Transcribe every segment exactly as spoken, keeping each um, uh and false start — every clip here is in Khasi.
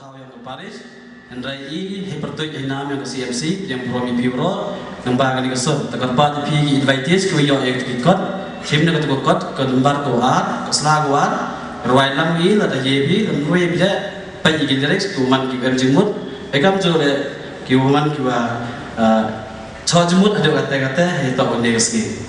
Parish, hynrei i hei pyrtuid hei nam ïa ka C M C, pdiang burom ïa phi baroh, namar ba kane ka sor, te kyrpad ïa phi ki invitees, kiba ïoh ïa ki kot, shim na kata ka kot, ka number ka ar, ka sla ka ar, rwai lang ïa i, lada ïa phi, lada rwai ïa phi, peit ïa ki lyrics, kiba man kiba em jingmut, eh, kam ju leh, kiba man kiba, eh, choh jingmut, haduh katei katei, hei toh kane ka sngi.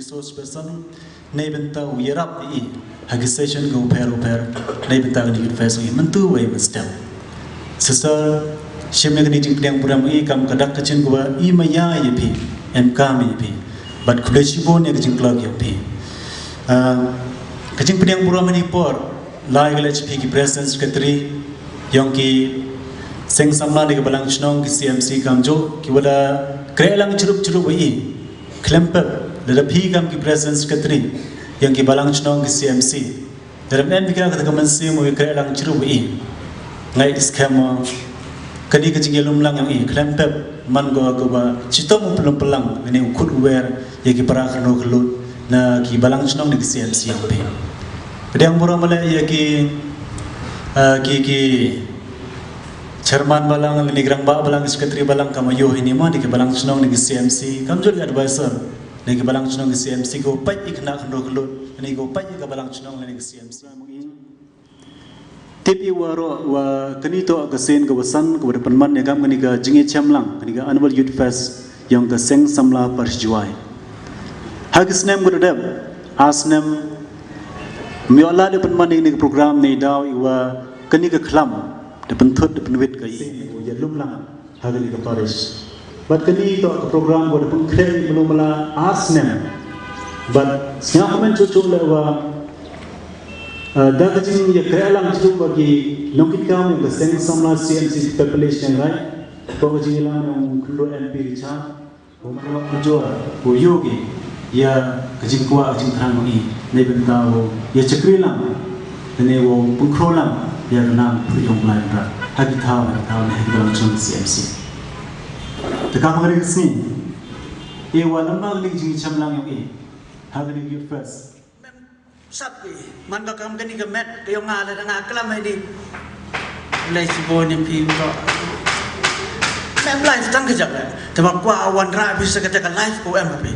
Resource person, na bynta u ïarap ïa i ha ki session kiba pher bapher, na bynta kane ka Youth Fest, i mynta wei mynstep. Shisha, shim ïa kane ka jingpdiang burom ïa i kam ka dak ka jingkyrkhu ba i maya ïa phi, em kam ïa phi. Bad khublei shibun ïa ka jingkloi ïa phi. Ah, ka jingpdiang burom ha kane ka por, la ïa ka leh sha phi ki President Secretary, ïong ki seng samla na ka Balang Chnong ki C M C kamjooh, kiba la khreh lang chirup chirup ïa i. Khlem pep, lada phi kam ki President Secretary, ïong ki Balang Chnong ki C M C. Lada em phi kata ka mynsiem u khreh lang chirup ïa i. Nga i skhem mo, kane ka jingïalum lang ïong i, khlem pep, man ko kaba, chitom u pynlong pynlang, kane u khut u wer, ïa ki para khynroo khyllood, na ki Balang Chnong na ki C M C ïong phi. Pdiang burom leh ïa ki, ah, ki, ki, Chairman Balang, lane ki Rangbah Balang, Secretary Balang, kam ïoh hi ni mo, na ki Balang Chnong, na ki C M C, kamjooh ki advisor, na ki Balang Chnong, ki C M C, kiba peit ïa ki khynnah khynroo khyllood, lane kiba peit ïa ka Balang Chnong, lane ki C M C. Tip ïa baroh, ba kane toh ka sien kaba san, kaba da pynman ïa kam kane ka jingïashem lang, kane ka Annual Youth Fest, ïong ka Seng Samla Parish Jowai. Ha ki snem kiba la dep, ar snem, ym ïoh lad ïa pynman ïa kane ka program ne daw ïa ba kane ka khlam, da pynthut, da pynwit ka i. Sien, u ïalum lang, ha kane ka parish. Bad kane toh ka program ba da pynkhreh ïa mano mala ar snem. Bad sngap kumne chuh chuh leh ba, ah, da ka jingïakhreh lang chuh ba ki nongkitkam ïa ka Seng Samla C M C population, right? Ko ka jingïalang ïa u khyndew M P Richard. U marwah kujor, u ïoh ki, ïa ka jingkwah ka jingthrang u i, na bynta u ïa shakri lang, ne u pynkhraw lang, ïa ka nam ka pyrthei jong u Blei Trai. Ha ki thaw, ha ki thaw, ne ha ki Balang Chnong C M C. Te ka ma ka ri ka sngi, i wa lamba ka ri ka jingïashem lang ïong i, ha ka ri ka Youth Fest. Sap ki, man ka kam kane ka met, ka ïong nga lada nga klam ha ini. Blei shibun ïa phi baroh. Mem life tang ka jaka. Te ma kwah wanrah phi sa kata ka life ko em phi.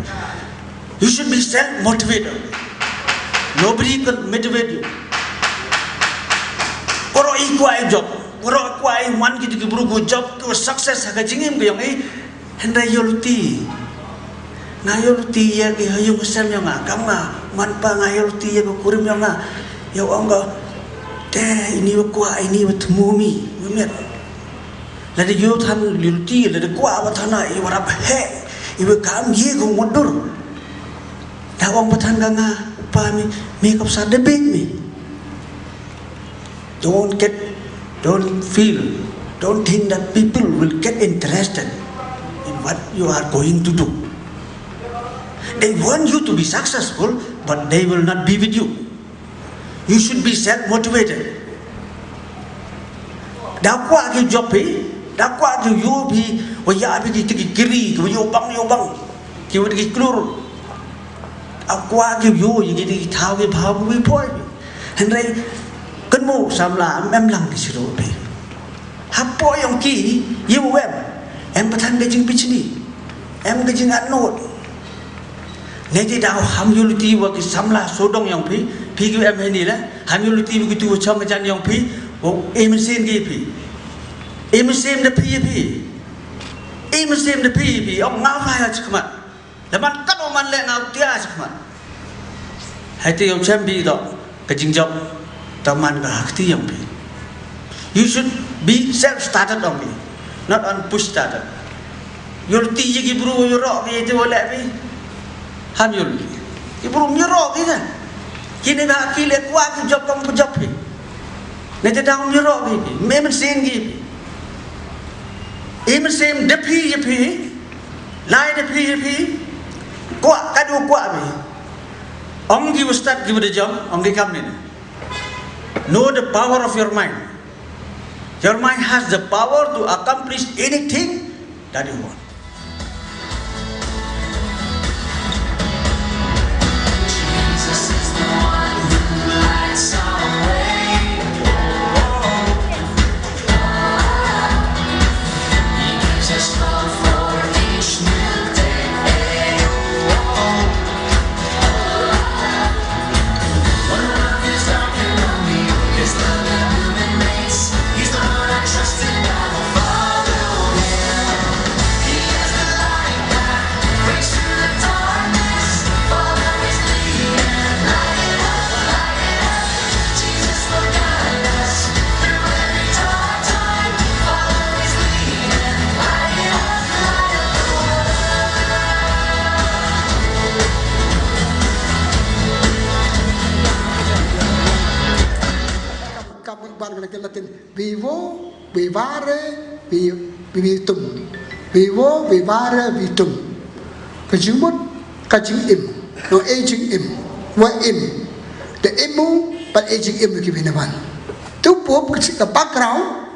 You should be self motivated. Nobody can motivate you. Waroh i kwah i job. Waroh kwah i man ki tu ki bru ko job ko success ha ka jingim ka ïong i. Hynrei ïoh luti. Nga ïoh luti ïa ki ha ïing ha sem ïong nga. Kam nga, man pa nga ïoh luti ïa ka kurim ïong nga. Ïa u ong ka, te ini wa kwah, ini wa thmu mi, wa miat. Lada ïoh than ïoh luti, lada kwah wa than i wa rap heh, i wa kam ïa ka mudur. Da ong wa than ka nga, u pa mi, mi kap sa debate mi. Don't get, don't feel, don't think that people will get interested in what you are going to do. They want you to be successful, but they will not be with you. You should be self-motivated. Da kwah ki job hi, da kwah ki ïoh hi, wa ïa bi ki tiki kiri, ki ïoh bang, ïoh bang, ki wa ki klur. Da kwah ki ïoh, ïa ki tiki thaw ki bhaw ki poi. Hynrei, kynmaw samla, em lang ki siro phi. Hapoh ïong ki, ïa u em, em pat than ka jingbichni, em ka jingatnud. Ngi te dang ham ïoh lynti wa ki samla sawdong ïong phi, phi ki em hini la, ham ïoh lynti wa ki tu wa chong ka jan ïong phi, wa e mynsiem ki phi. E mynsiem da phi phi. E mynsiem da phi phi, ong nga la ya chikmat. La man kat o man le nga u tia chikmat. Hai te ïong chem bi do. Ka jingjop ta man ka ha kti ïong phi. You should be self started ong phi, not on push started. Ïoh lynti ïa ki bru ïoh rok ki te wa leh phi. Ham ïoh lynti. Ki bru ïoh rok ki kan. Kine ba ki le kwah ki jop kam ku jop phi. Ne te dang ïoh rok ki phi. Me mynsiem ki phi. E mynsiem da phi ïa phi. Lai da phi ïa phi. Kwah ka du kwah phi. Ong ki wa stad ki wa da jam, ong ki kam ne. Know the power of your mind. Your mind has the power to accomplish anything that you want. Ka ban ka Latin, vivo, vivare, vi-, vivitum. Vivo, vivare, vitum. Ka jingmut, ka jingim. No, e jingim. Wa im. Te imu, pat e jingim ki binawan. Tu pop ka background.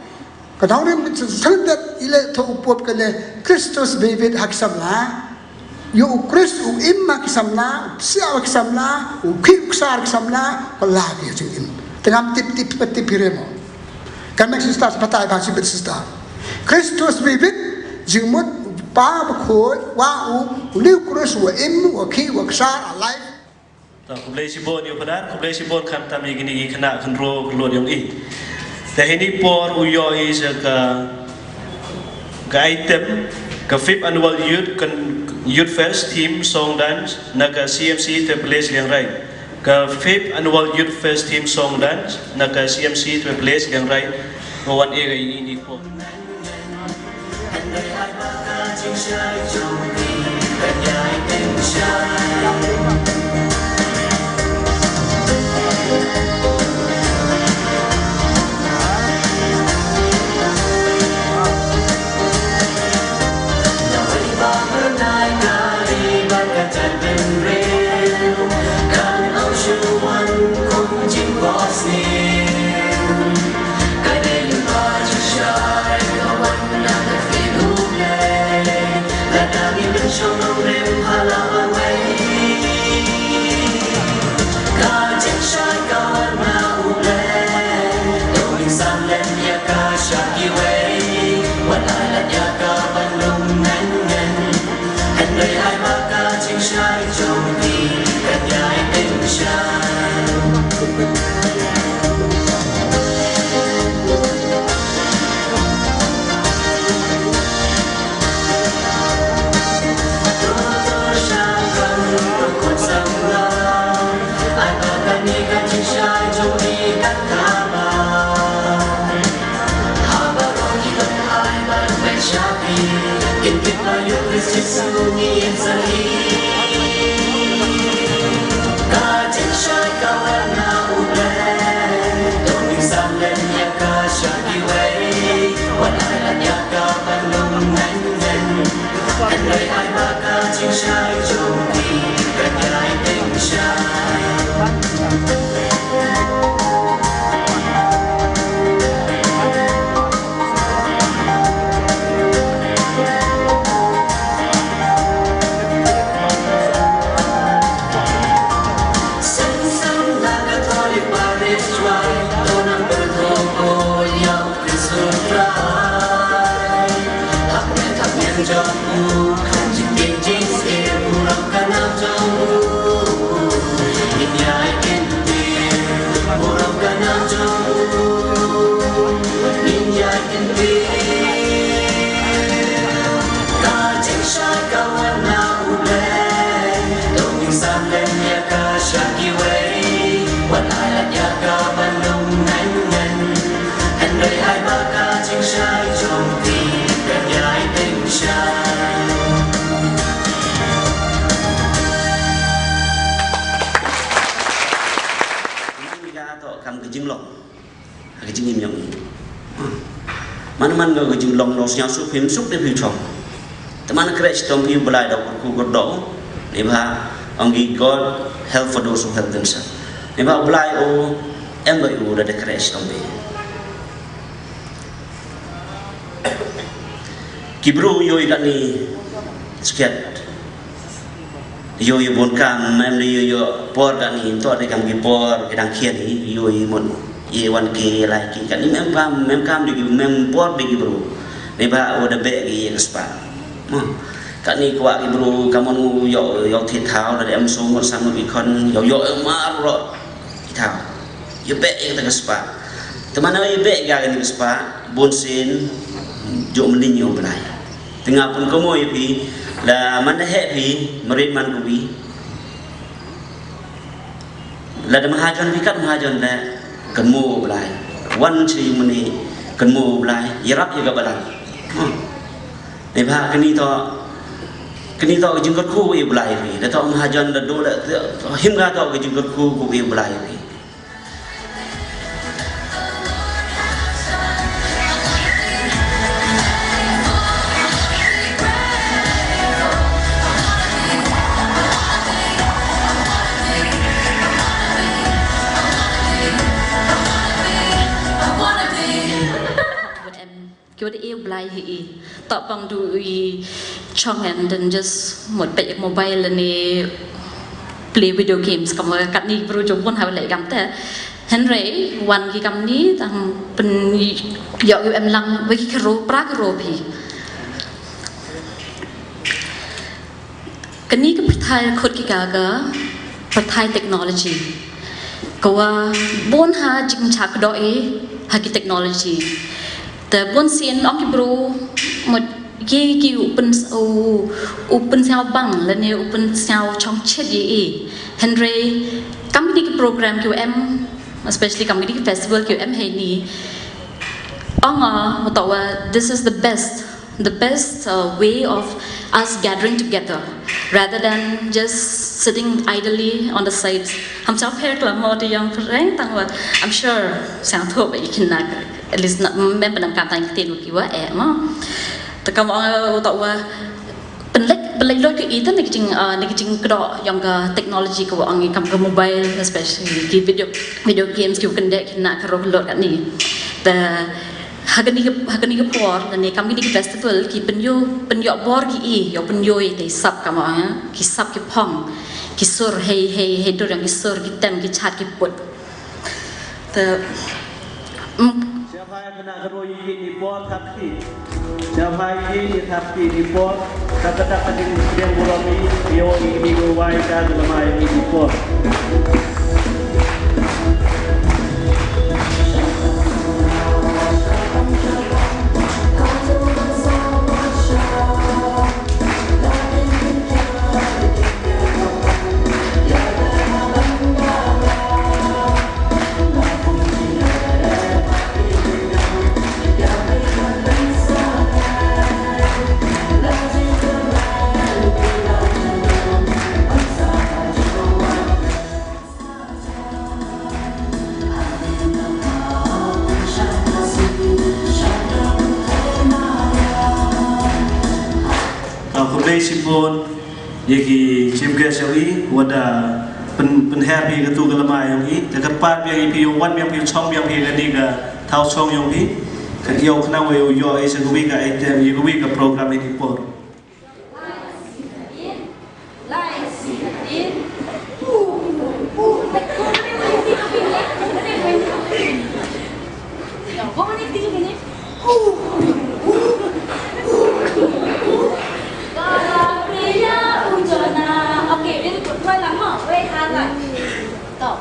Ka dang rim ka sangtet ila tho u pop ka le Kristus vivit ha ki samla. Ïoh u Khrist u im ha ki samla, u psiah ha ki samla, u khih u ksar ha ki samla, ka la ki jingim. Te ngam tip tip tip phi re mo. Kan mek sister sa batai ba sibit sister. Kristus vivit, jingmut, pa ba khoi, wa u, u liu Khrist wa im, wa khih, wa ksar, alive. Ta khublei shibun ïa u Phadar, khublei shibun khamtam ïa kine ki khynnah khynroo khynlwet ïong i. Te hini por u ïoh i sha ka, ka item, ka fifth Annual Youth Con-, Youth Fest Theme Song Dance na ka C M C Twin Village Liangrai. Ka fifth Annual Youth Fest Theme Song Dance na ka C M C Twin Village Liangrai. Nga wan e ga i ni por. Ka nam jong u ngin ïai kyntiew. Ka jingshai ka wan na U Blei. To ngin sam lem ïa ka sha kiwei. Wat ai lad ïa ka ban long ngan ngan. Hynrei haba ka jingshai jong phi kan ïai tyngshaiñ. Ngan ïa to kam ka jinglong. Ha ka jingim jong ngi. Man man ka jinglong, long sngewsuk, phim suk de phi chong. Te man khreh shitom phi, U Blai u da kyrkhu kyrdoh. Neibhah ong ki, God help for those who help themselves. Neibhah U Blai u em ba u da khreh shitom phi. Ki briew ïoh ïa kane skhem. Ïoh ïa bun kam, mem de ïoh ïa por kane, to de kam ki por ki dang khian hi, ïoh ïa mut ïa wan ki lai ki kane, mem kam, mem kam de ki, mem por de ki briew. Neibhah u da beh ki ïa ka spah. Hmm. Kane kwah ki briew, ka mon u ïoh, ïoh thied thaw, da em shu ngut sa ngut ki khon, ïoh, ïoh mar ruh. Ki thaw. Ïa beh ïa kata ka spah. Te mano ïa beh ïa kata ka spah, bun sien ju mynnin ïa U Blai. Te nga pynkomo ïa phi, la man da heh phi, marit man kawi. Lada mahajon phi kat mahajon leh, kynmaw U Blai. Wan sha ïing mane, kynmaw U Blai, ïarap ïa ka balang. Hmm. Neibhah kane to, kane to ka jingkyrkhu U Blai phi. Da to mahajon da duk da, him ka to ka jingkyrkhu U Blai phi. Ki wat e U Blai hi i. Tok pang du i chong and then just mut peit mobile ne play video games, kam ka katni bru jong bun ha leh kam te. Hynrei wan ki kam ni tang pyn ïoh ïoh em lang wei ki kro pra kro phi. Kani ka pyrthai khot ki ka ka pyrthai technology. Ka wa bun ha jingchak doh i ha ki technology. Te bun sien ong ki bru mut ki ki u pyn u u pynsngew bang lane u pynsngew chong chet i i. Hynrei kam kini ki program ki wa em, especially kam kini ki festival ki wa em hei ni. Ong a, mut wa, this is the best, the best uh, way of us gathering together rather than just sitting idly on the sides. Ham chau pher klam mo di yang pyreng tang wa. I'm sure sang tho ba ikin nak at least na mem penang kam tang kitin wa ki wa eh mo. Te kam ong wa ta wa pynlek pynlek lot ki ita ni jing uh, ni jing kdo yang ka technology ka wa ong kam ka mobile, especially ki video video games ki kende ki nak ka rok lot ni. Te ha kani ka ha kani ka por ne kam kini ki festival ki pynyo pynyo bor ki i yo pynyo i te sap kam ha ki sap ki phong ki sur hei hei hei dur yang ki sur ki tem ki chat ki put. Te mm, Sha phai khynnah ka roi ïing i por thap ki. Sha phai ïing i thap ki i por. Ka kata ka ding ding burom i yo i i ko wai ka ka lamai i i por. Ka khublei shibun ïa ki chief guest jong i, wat da pyn, pynher phi katu ka lamai jong i, te kyrpad biang ïa phi, ïa wan biang phi, chong biang phi kane ka thaw chong jong i, ka ïa u khnang wa ïa u ïoh i sa kawi ka item, ïa kawi ka program ïa ki por. Okay, very good. Wei lang mo, wei ha lang. Stop.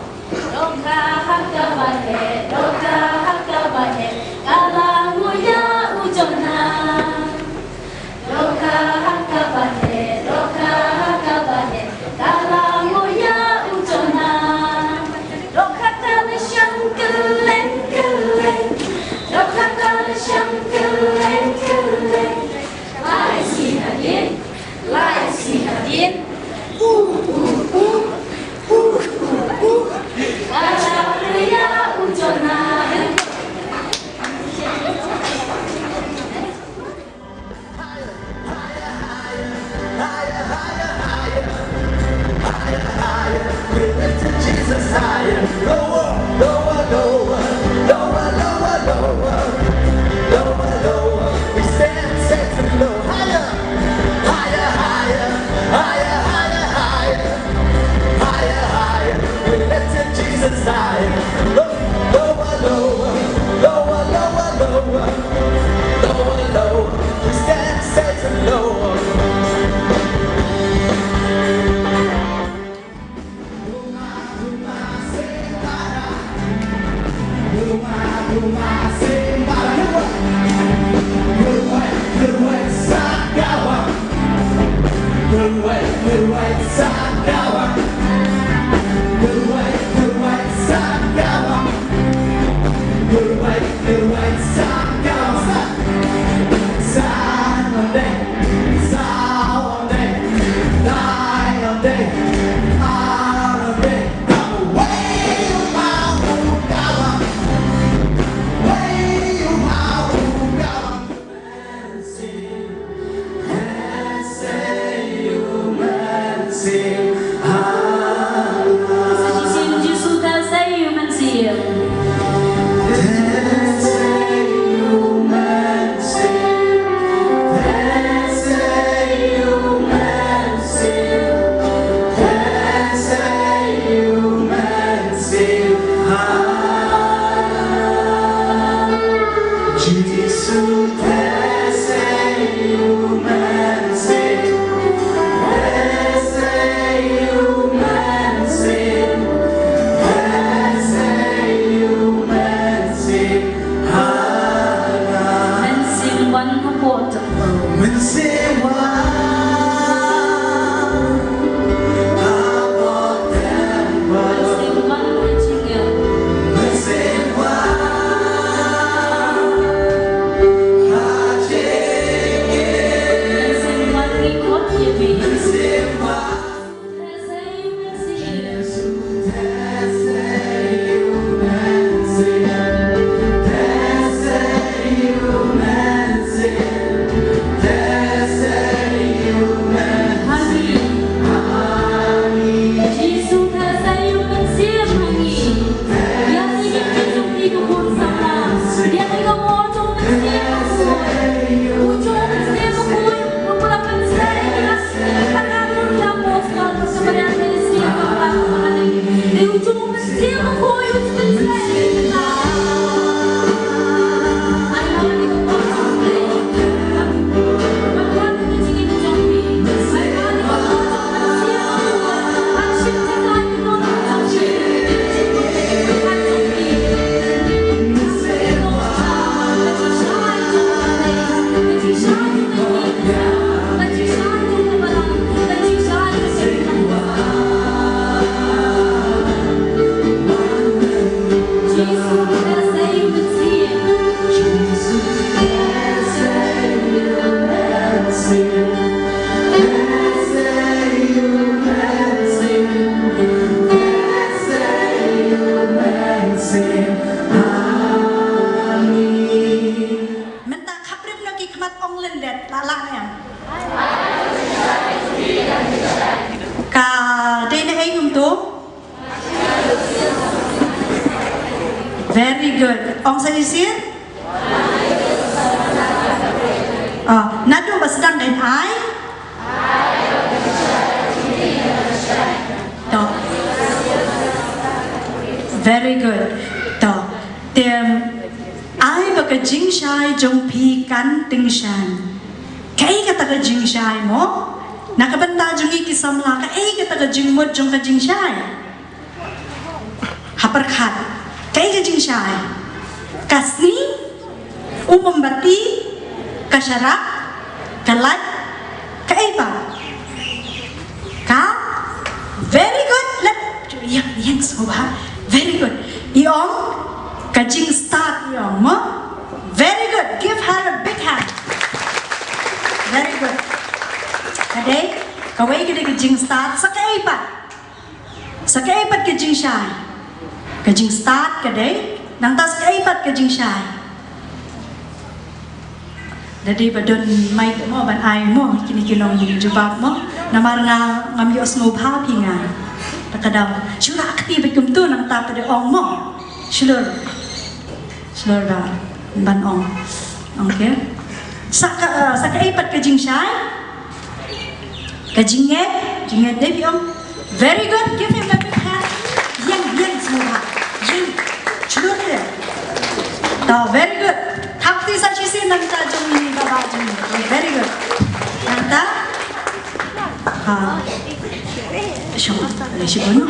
Higher, higher, we lift Jesus higher. Lower, lower, lower, lower, lower, lower, lower, lower. We stand, set and low. Higher, higher, higher, higher, higher, higher, higher, higher. We lift Jesus higher. Lower, lower, lower, lower, lower, lower, lower, lower. We stand, set and lower. Sa shisien Jisu, te sa ïoh mynsiem. Mynsiem wan hapoh temple. Mynsiem wan hapoh temple. Mynsiem wan ha jingim. Mynsiem wan ha jingim. Mynsiem wan ngi khot ïa me. Mynsiem wan. Mynta khaprim noh ki khmat, ong lyndet, la lah ne em? Ka dei ne ei kumto? Very good. Ong sa shisien? Ah, naduh ba sdang dei ai? To. Very good. To. Te ai ba ka jingshai jong phi kan tyngshaiñ. Kaei kata ka jingshai mo? Na ka bynta jong ngi ki samla, kaei kata ka jingmut jong ka jingshai? Ha pyrkhat, kaei ka jingshai? Ka sngi, u mombati, ka sharap, ka light, kaei pat? Ka? Very good. Let, ïeng, ïeng sngewbha. Very good. I ong, ka jingstad i ong mo? Very good. Give her a big hand. Very good. Ka dei, kawei ka dei ka jingstad, sa kaei pat? Sa kaei pat ka jingshai? Ka jingstad ka dei Nangta sa kaei pat ka jingshai? Da dei ba don mic mo ban ai mo kine ki nongjubab mo. Namar nga ngam ïohsngew bha phi nga. Ta ka daw shu rah kti beit kumto nangta pat da ong mo. Shlur. Shlur ba ban ong. Okay. Sa ka, eh, sa kaei pat ka jingshai? Ka jingngeit, jingngeit dei phi ong. Very good, give him a big hand. Ïeng, ïeng semua. Ïeng. Shlur ïa. To, very good. Thap kti sa shisien nangta jong ine i baba jong ngi. Very good. Nangta. Ha. Shong, lei shibun.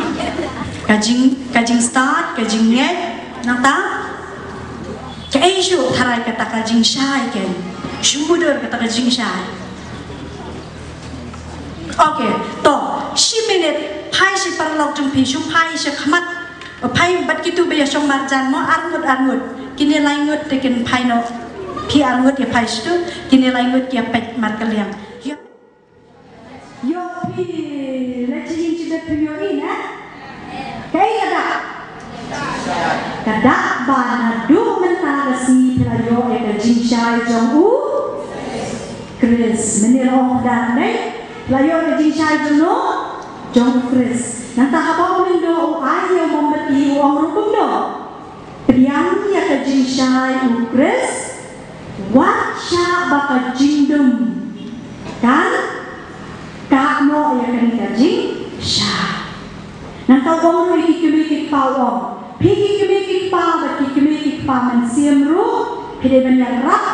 Ka jing, ka jingstad, ka jingngeit. Nangta. Kaei shuh tharai kata ka jingshai ken. Shu mudui kata ka jingshai. Okay, to, shi minit, phai shi paralok jong phi, shu phai shi khmat. Phai bad kito ba ïa shong marjan mo, arngut, arngut. Kine lai ngut te kin phai noh. Phi arngut ïa phai shitu, kine lai ngut ïa peit markylliang. Ïa. Ïoh phi, leit sha ïing sha bad phi ïohi, eh? Kaei ka dak? Ka dak ba naduh mynta ka sngi phi la ïoh ïa ka jingshai jong u Khrist. Mynne la ong da ne, la ïoh ïa ka jingshai jong u, jong u Khrist. Nangta haba u lyngdoh u ai ïa u mombati u ong ruh kumno? Pdiang ïa ka jingshai u Khrist, wat shah ba ka jingdum kan kah noh ïa kane ka jingshai. Nangta u ong ruh ïa ki kmie ki kpa u ong, phi ki kmie ki kpa bad ki kmie ki kpa mynsiem ruh, phi dei ban ïarap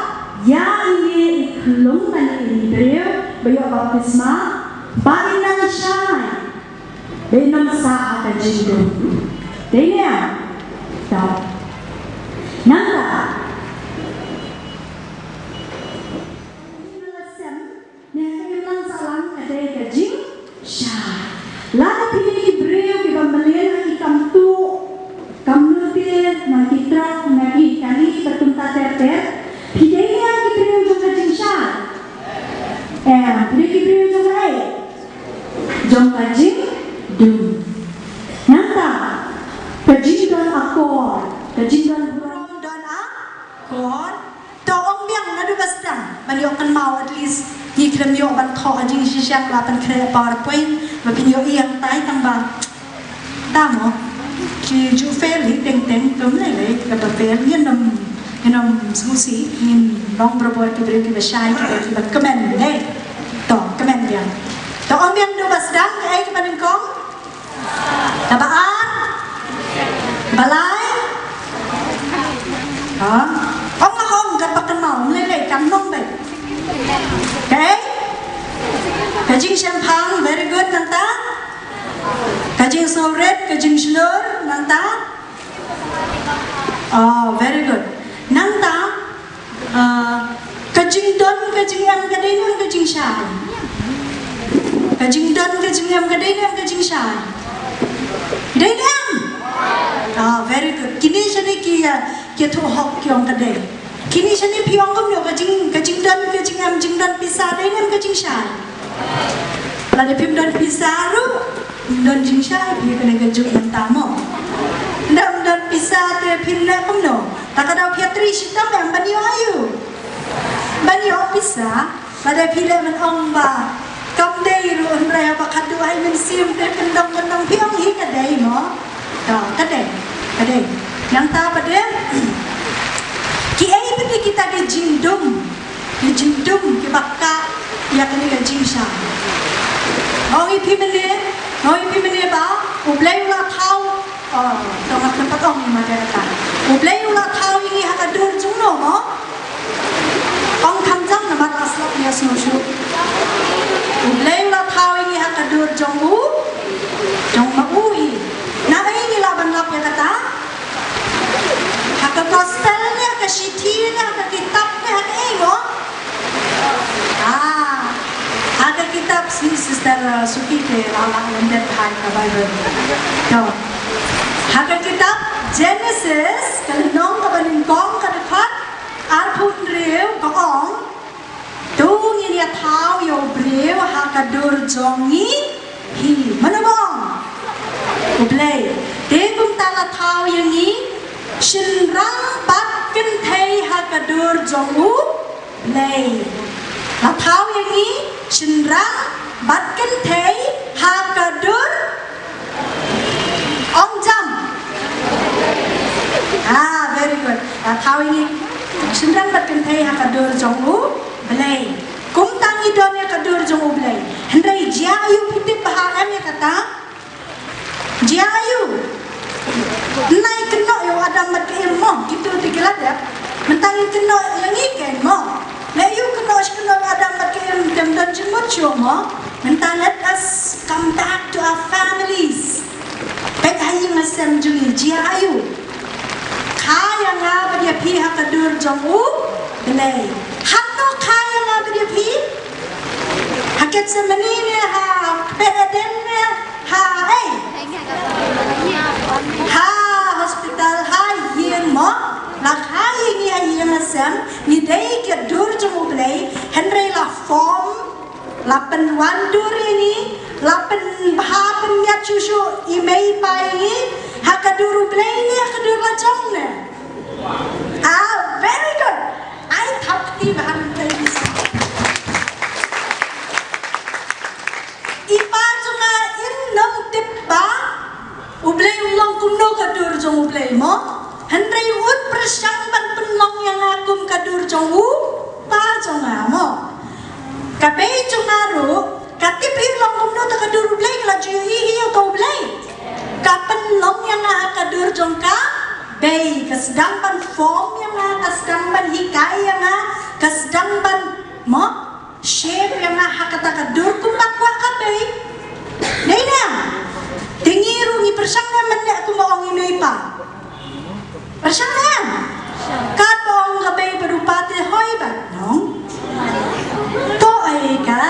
ïa ine i khlung lane ine i briew ba ïoh baptisma ba in nang shai. Dei nang sah ha ka jingdum. Dei ne em? Dei. Nangta. Nang la sem, ne ka imlang sahlang ka dei ka jingshai. Lada phi dei ki briew kiba mlien ha ki kam tuh, kam lute, na ki truck, na ki kali, ba kumta ter ter. Phi dei ne em ki briew jong ka jingshai? Em, phi dei ki briew jong ka ei? Jong ka jingdum. Nangta, ka jingdon akor, ka jingdon burom don akor. To ong biang naduh ba sdang, ban ïoh kynmaw at least, ngi khlem ïoh ban thoh ha jingshisha la pynkhreh PowerPoint, ba phin ïoh ïa tai tang ba. Tamo, ki ju fail hi teng teng tum lei lei, kaba fail ngin ym, ngin ym sngewsih, ngin long barabor ki briew kiba shai, kiba, kiba kmen lei. To, kmen biang. To ong biang naduh ba sdang, kaei kaba nyngkong? Kaba ar? Ba lai? Ha? Ong ma ong kaba kynmaw, lei lei kan long beit. Kaei? Ka jingshemphang, very good, nangta? Ka jingsngewrit, ka jingshlur, nangta? Oh, very good. Nangta, ah, ka jingdon, ka jingem, ka dei ne em ka jingshai? Ka jingdon, ka jingem, ka dei ne em ka jingshai? Dei ne em? Ah, very good. Kine shane ki, ah, ki thuh hok ki ong ka dei. Kine shane phi ong kumno ka jing, ka jingdon, ka jingem, jingdon pisa, dei ne em ka jingshai? Lada phim don pisa ruh, phim don jingshai, phi kane ka juk mynta mo. Lada phim don pisa te phin leh kumno? Ta ka daw phi ïa trei shitom em ban ïoh aïu? Ban ïoh pisa, lada phi leh ban ong ba kam dei ruh, hynrei haba khatduh ai mynsiem te kyndong kyndong phi ong hi ka dei mo. To, ka dei, ka dei. Nangta pat de, kiei pat de kita ki jingdum, ki jingdum kiba kah ïa kane ka jingshai? Nga ong ïa phi mynne, nga ong ïa phi mynne ba U Blei u la thaw. Oh, to nga khlem pat ong ïa ma ka kata. U Blei u la thaw ïa ngi ha ka dur jong no mo? Ong kham jam namar la slap ïa sngewsih. U Blei u la thaw ïa ngi ha ka dur jong u, jong ma u hi. Na ei ngi lah ban lap ïa kata? Ha ka gospel ne, ha ka shithi ne, ha ka kitab ne, ha kaei mo? Ah, ha ka kitab, si Sister, uh, Suki te la lah lyndet ha ka Bible. To. Ha ka kitab Genesis, ka lynnong kaba nyngkong, ka dkhot arphew hynriew, ka ong, to ngin ïa thaw ïa u briew ha ka dur jong ngi hi. Mano ba ong? U Blei. Te kumta la thaw ïa ngi, Shynrang bad kynthei ha ka dur jong U Blei. La thaw ïa ngi, shynrang bad kynthei ha ka dur. Ong jam. Ah, very good. La thaw ïa ngi, shynrang bad kynthei ha ka dur jong U Blei. Kumta ngi don ïa ka dur jong U Blei. Hynrei jia aïu phi tip ba ha em ïa kata? Jia aïu? Nai kynnoh ïa u Adam bad ka Im mo, kito te ki la dep. Mynta ngin kynnoh ïa ngi ken mo. Nai aïu kynnoh shi kynnoh ïa u Adam bad ka Im, te ym don jingmut shuh mo. Mynta let us come back to our families. Peit ha ïing ha sem jong ngi, jia aïu? Kha ïa nga bad ïa phi ha ka dur jong U Blei. Hangno kha ïa nga bad ïa phi? Ha Gethsemane ne, ha kper Eden ne, ha ei? Ha hospital, ha ïing mo. La kha ïa ngi ha ïing ha sem, ngi dei ki dur jong U Blei, hynrei la form, la pynwandur ïa ngi, la pynbha pynmiat shuh shuh i mei i pa ïa ngi, ha ka dur U Blei ne ha ka dur la jong ne? Ah, very good. Ai thap kti bha, i pa jong nga, im nym tip ba U Blei u long kumno ka dur jong U Blei mo. Hynrei un pyrshang ban pynlong ïa nga kum ka dur jong u pa jong nga mo. Ka bei jong nga ruh ka tip hi long kumno ta ka dur U Blei, ka la ju ïohi hi ïa uta U Blei. Ka pynlong ïa nga ha ka dur jong ka bei, ka sdang ban form ïa nga, ka sdang ban hikai ïa nga, ka sdang ban mo shape ïa nga ha kata ka dur kumba kwah ka bei. Dei ne em? Te ngi ruh ngi pyrshang ne em mynne kumba ong i mei i pa? Pyrshang ne em? Katba ong ka bei bad u pa te hoi bad nong. To ai ka.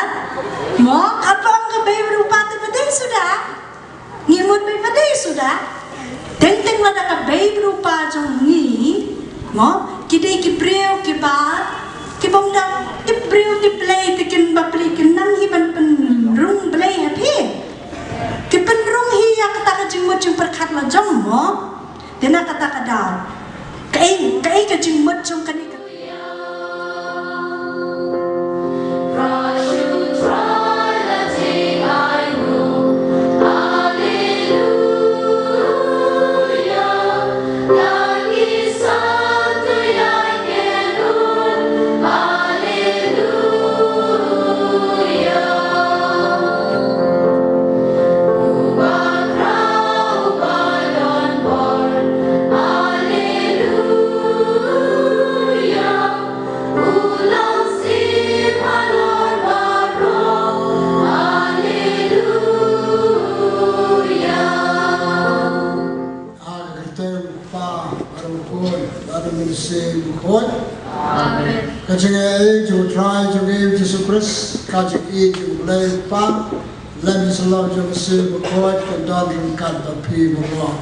Mo, katba ong ka bei bad u pa te ba dei suda. Ngi mut ba dei suda. Teng teng lada ka bei bad u pa jong ngi, mo, ki dei ki briew kiba, ki bym dang, ki briew ki Blei te kin bapli, kin nang hi ban pynrung Blei ha phi. Ki pynrung hi ïa kata ka jingmut jingpyrkhat la jong, mo. Te na kata ka daw, kaei, kaei ka jingmut jong kane ka Ka kyrteng u Kpa bad u Khun bad u Mynsiem Bakhuid. Amen. Ka jingaiei jong U Trai jong ngi U Jisu Khrist, ka jingïeit jong U Blei U Kpa, lem ïa ka shlem jong U Mynsiem Bakhuid, kan don ryngkat bad phi baroh.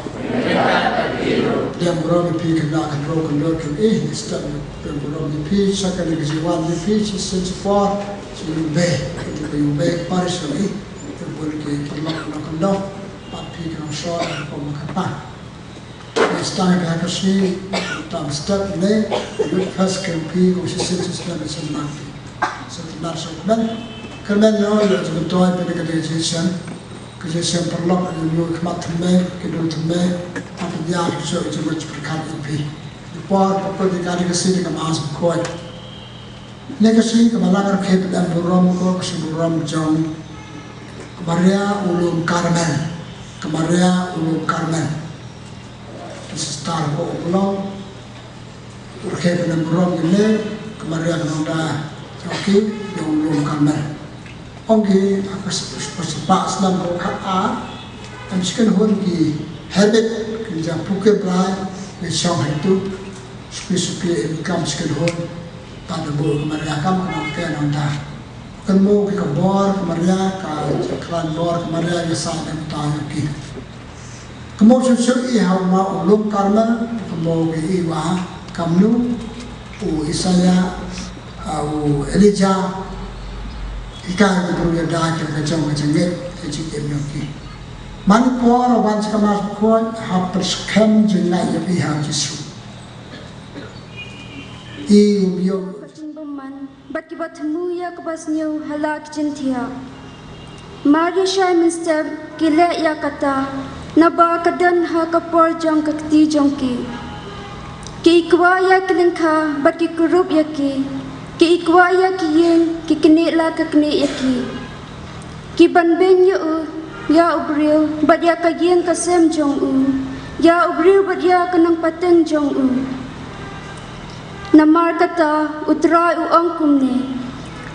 Dei burom ïa phi khynnah khynroo khyndiat jong ngi, ngi step burom ïa phi sha kane ka jingwan ïa phi shisien shipor, sha Ïewbei, ka Ïewbei Parish jong ngi, ka bun ki paralok na khyndew, bad phi ki nongshor, kum ka kyrpang. Ngi sdang ïa phi ha ka sngi, tam step ne, lut first kem phi, kum shisien shisien shisien lang phi. Shisien lar shisien kmen. Kmen noh, ïa jingmyntoi phi na ka dei jingshem. Ka jingshem paralok, ïa ngi khmat thymmai, ki dul thymmai, ha pynïar ki shuh, ïa jingmut jingpyrkhat ïa phi. Ïa por, phi kut ïa ka dei ka sngi, ka Mass Bakhuid. Ne ka sngi, ka Balang Rkhie Pyllem Burom, ko ka sngi burom jong ka Maria u Lum Karmel. Ka Maria u Lum Karmel. Ki sister ko u Blong. Rkhie Pyllem Burom ïa ne, ka Maria ka nongda jong ki, ïa u Lum Karmel. Ong ki, ha ka s-, s-, spah snem ko khat ar, em shi kynhun ki hermit, ki ja phuke Blai, ki shong ha itu, suki suki em kam shi kynhun, bad da buh ka Maria kam ka nongkynmaw nongda. Kynmaw ki ka bor ka Maria, ka khlaiñ bor ka Maria, ïa sa ïa ta ïa ki. Kynmaw shuh shuh i ha u ma u Lum Karmel, kynmaw ki i wa kamnu, u Isaïah, ah, u Elijah, i ka ki briew ïada ki la ka jong ka jingngeit, ka jingim jong ki. Man i por, wan sha ka Mass Bakhuid, hap pyrshah skhem jingngeit ïa i ha u Jisu. Ki um ïoh. Ka jingbymman bad kiba thmu ïa kaba sniew ha la ki jingthiah. Mar ïa shai mynstep ki leh ïa kata, naba ka don ha ka por jong ka kti jong ki. Ki kwah ïa ki lyngkha bad ki kurup ïa ki. Ki kwah ïa ki ïing, ki knieh la ka knieh ïa ki. Ki ban beiñ ïa u, ïa u briew bad ïa ka ïing ka sem jong u, ïa u briew bad ïa ka nongpateng jong u. Namar kata U Trai u ong kumne: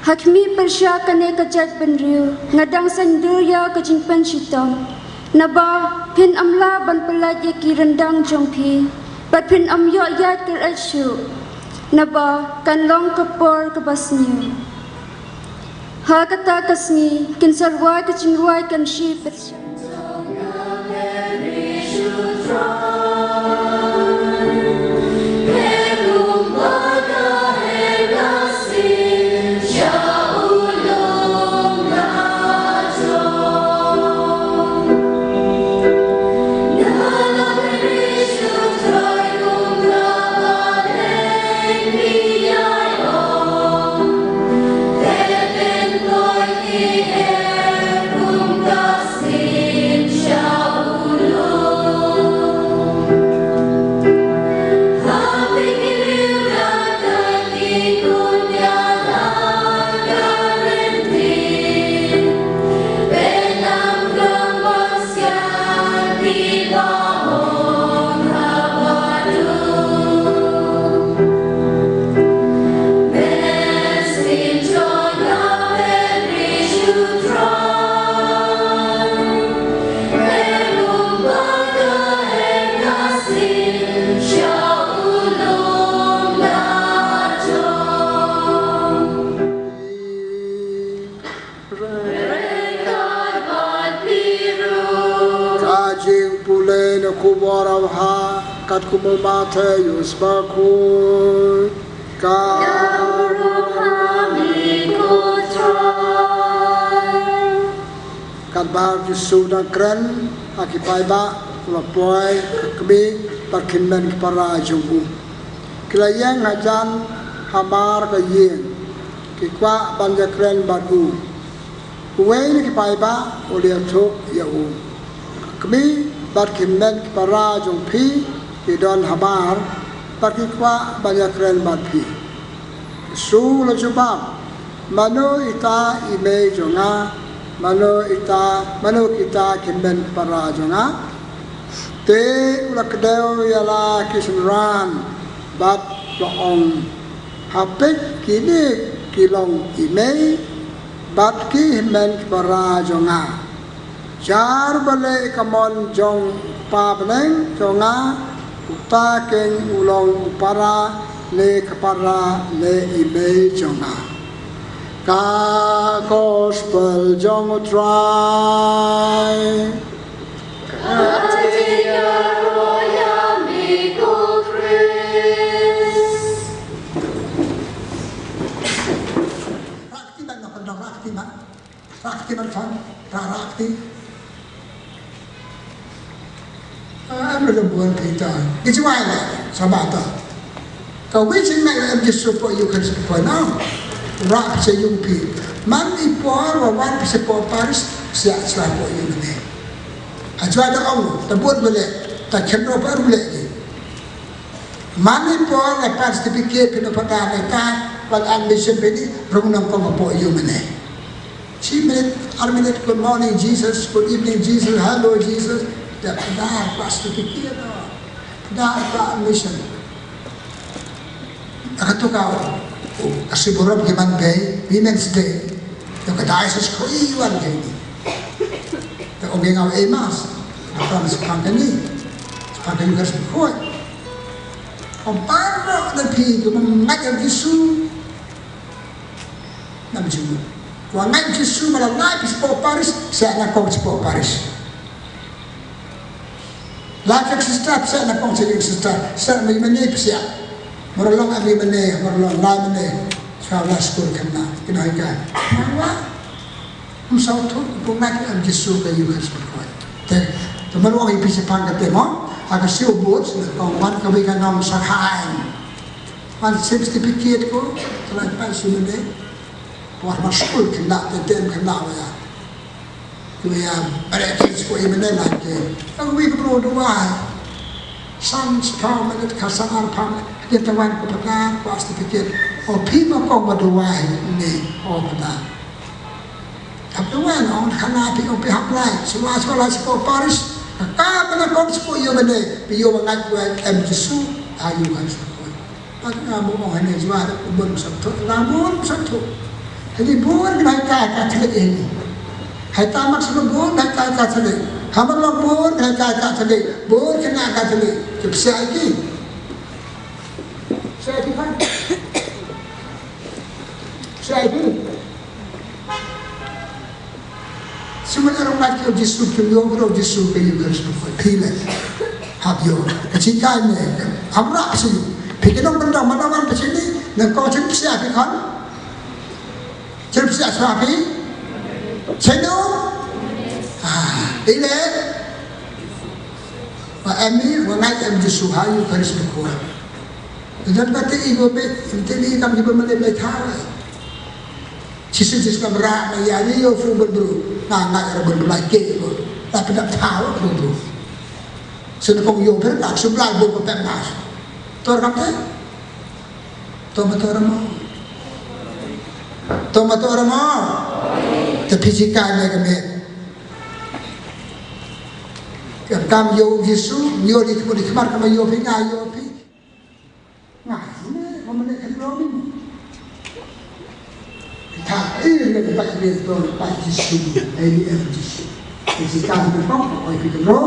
Ha khmih pyrshah kane ka jaitbynriew nga dang sngewdur ïa ka jingpynshitom. Naba phin ym lah ban pyllait ïa ki ryndang jong phi, bad phin ym ïoh ïaid kyrhai shuh. Naba kan long ka por kaba sniew. Ha kata ka sngi kin sa rwai ka jingrwai kan shipit. Ka jingpule na khubor u Lukas, katkum u Mathaios bakhuid. Ka Katba u Jisu u dang kren ha ki paidbah, u la poi ha ka kmie bad ki hynmen ki para jong u. Ki la ïeng hajan hamar ka ïing, ki kwah ban ïakren bad u. Uwei na ki paidbah u la ïathuh ïa u. Ka kmie bad ki hynmen ki para jong phi ki don hamar, bad ki kwah ban ïakren bad phi. U Jisu u la jubab: Mano ita i mei jong nga? Mano ita, mano kita ki hynmen ki para jong nga? Te u la kdew ïa la ki synran bad u la ong: Ha peit, kine ki long i mei bad ki hynmen ki para jong nga. Jar ba leh ïa ka mon jong u Kpa bneng jong nga, uta keiñ u long u para ne ka para ne i mei jong nga. Ka Gospel jong u Trai. Rakti ban nokon dong rakti ma. Rakti man fan, ra rakti. Em ru buan phi ta. Ki jwai la, sabata. Ka wi jingmut em Jisu po yu kan se po na. Rak se yu pi. Man i por wa wan pi se po paris, se a sla po yu ne. A jwai da ong, ta buan bele, ta ken ro pa ru le ni. Man i por la paris ti pi ke pi no pa ta ne ta, wan an mission pi ni, rung nang kong po yu ne. Shi minit, ar minit, good morning, Jesus, good evening, Jesus, hello, Jesus. Te pdar pas tu ki kira. Pdar pa mission. Aka tu kau. Kasi borop ki man bay, Women's Day. Yo ka diocese ko iwan kay ni. Te ong ngau e mas. Apa mas pangkani. Pangkani kas ko. Om paro na pi ko mangat Jisu. Nam jingmut. Wa ngan Jisu ma la lai pi sipok paris, sa na kong sipok paris. La jek sister, sa na kong jek sister, sa mi mane pi sia. Morlong ami mane, morlong la mane. Sa la skul kena, kena hika. Wa, um sau tu, pu ngai am Jisu ka yu kan sipok. Te, te morlong ipi sipang ka te mo, aka siu boots, kong wan ka wi ka nong sa khain. Pan certificate ko, telah pan sumene. Por ma skul kena tetem kena waya. Waya, ada kes ko imene lah ke. Ang wi ko bro dua. San spam minit ka san ar pam. Dia tawan ko pata ko certificate. O pi ma ko ma dua ni. O pata. Hap tu wan, ong khana phi, ong phi hap lai, sula sula siko paris, ka ka bana kong siko yo bane, phi yo bangat wan em Jisu, ayu han siko. Pat nga mo ong hane jua da bun satu, nga bun satu. Hadi bun kena ka ka thele ini. Hai ta mak siko bun hai ka ka thele. Hamar lo bun hai ka ka thele. Bun kena ka thele. Cep siai ki. Siai ki kan. Siai ki. Shu ma ïa rong mat ïa u Jisu, ki ïoh ruh u Jisu ka ïoh ka ris phi leh. Hap ïoh. Ka jingkane. Amra shu. Phi ki nong bendong manawan phi sini, nang ko sini phi siap phi kan? Sini phi siap phi? Sini. Ah, ile. Wa em ni, wa ngai em Jisu ha ïoh ka ris phi. Jan kata i go be, ente ni kam ki ba mane lai thaw. Jisu Jisu kam ra na ya ni yo fu bel bru. Na na ya bel bru lai ke ko. La pyndak thaw bel bru. Sun kong yo ber tak sum lai bru ko pem nas. Tor kam te? Tor ma tor mo. Tor ma tor mo. Te physical ne ka me. Kam kam yo Jisu, yo di kemudi kemar kam yo phi nga yo phi. Nga, ne, ko mene kan romi. Kita, eh, ne, ba, ne, to, ba, Jisu, eh, ni, eh, Jisu. Ni si ka, ni, ko, ko, ko, pi, ko, ro,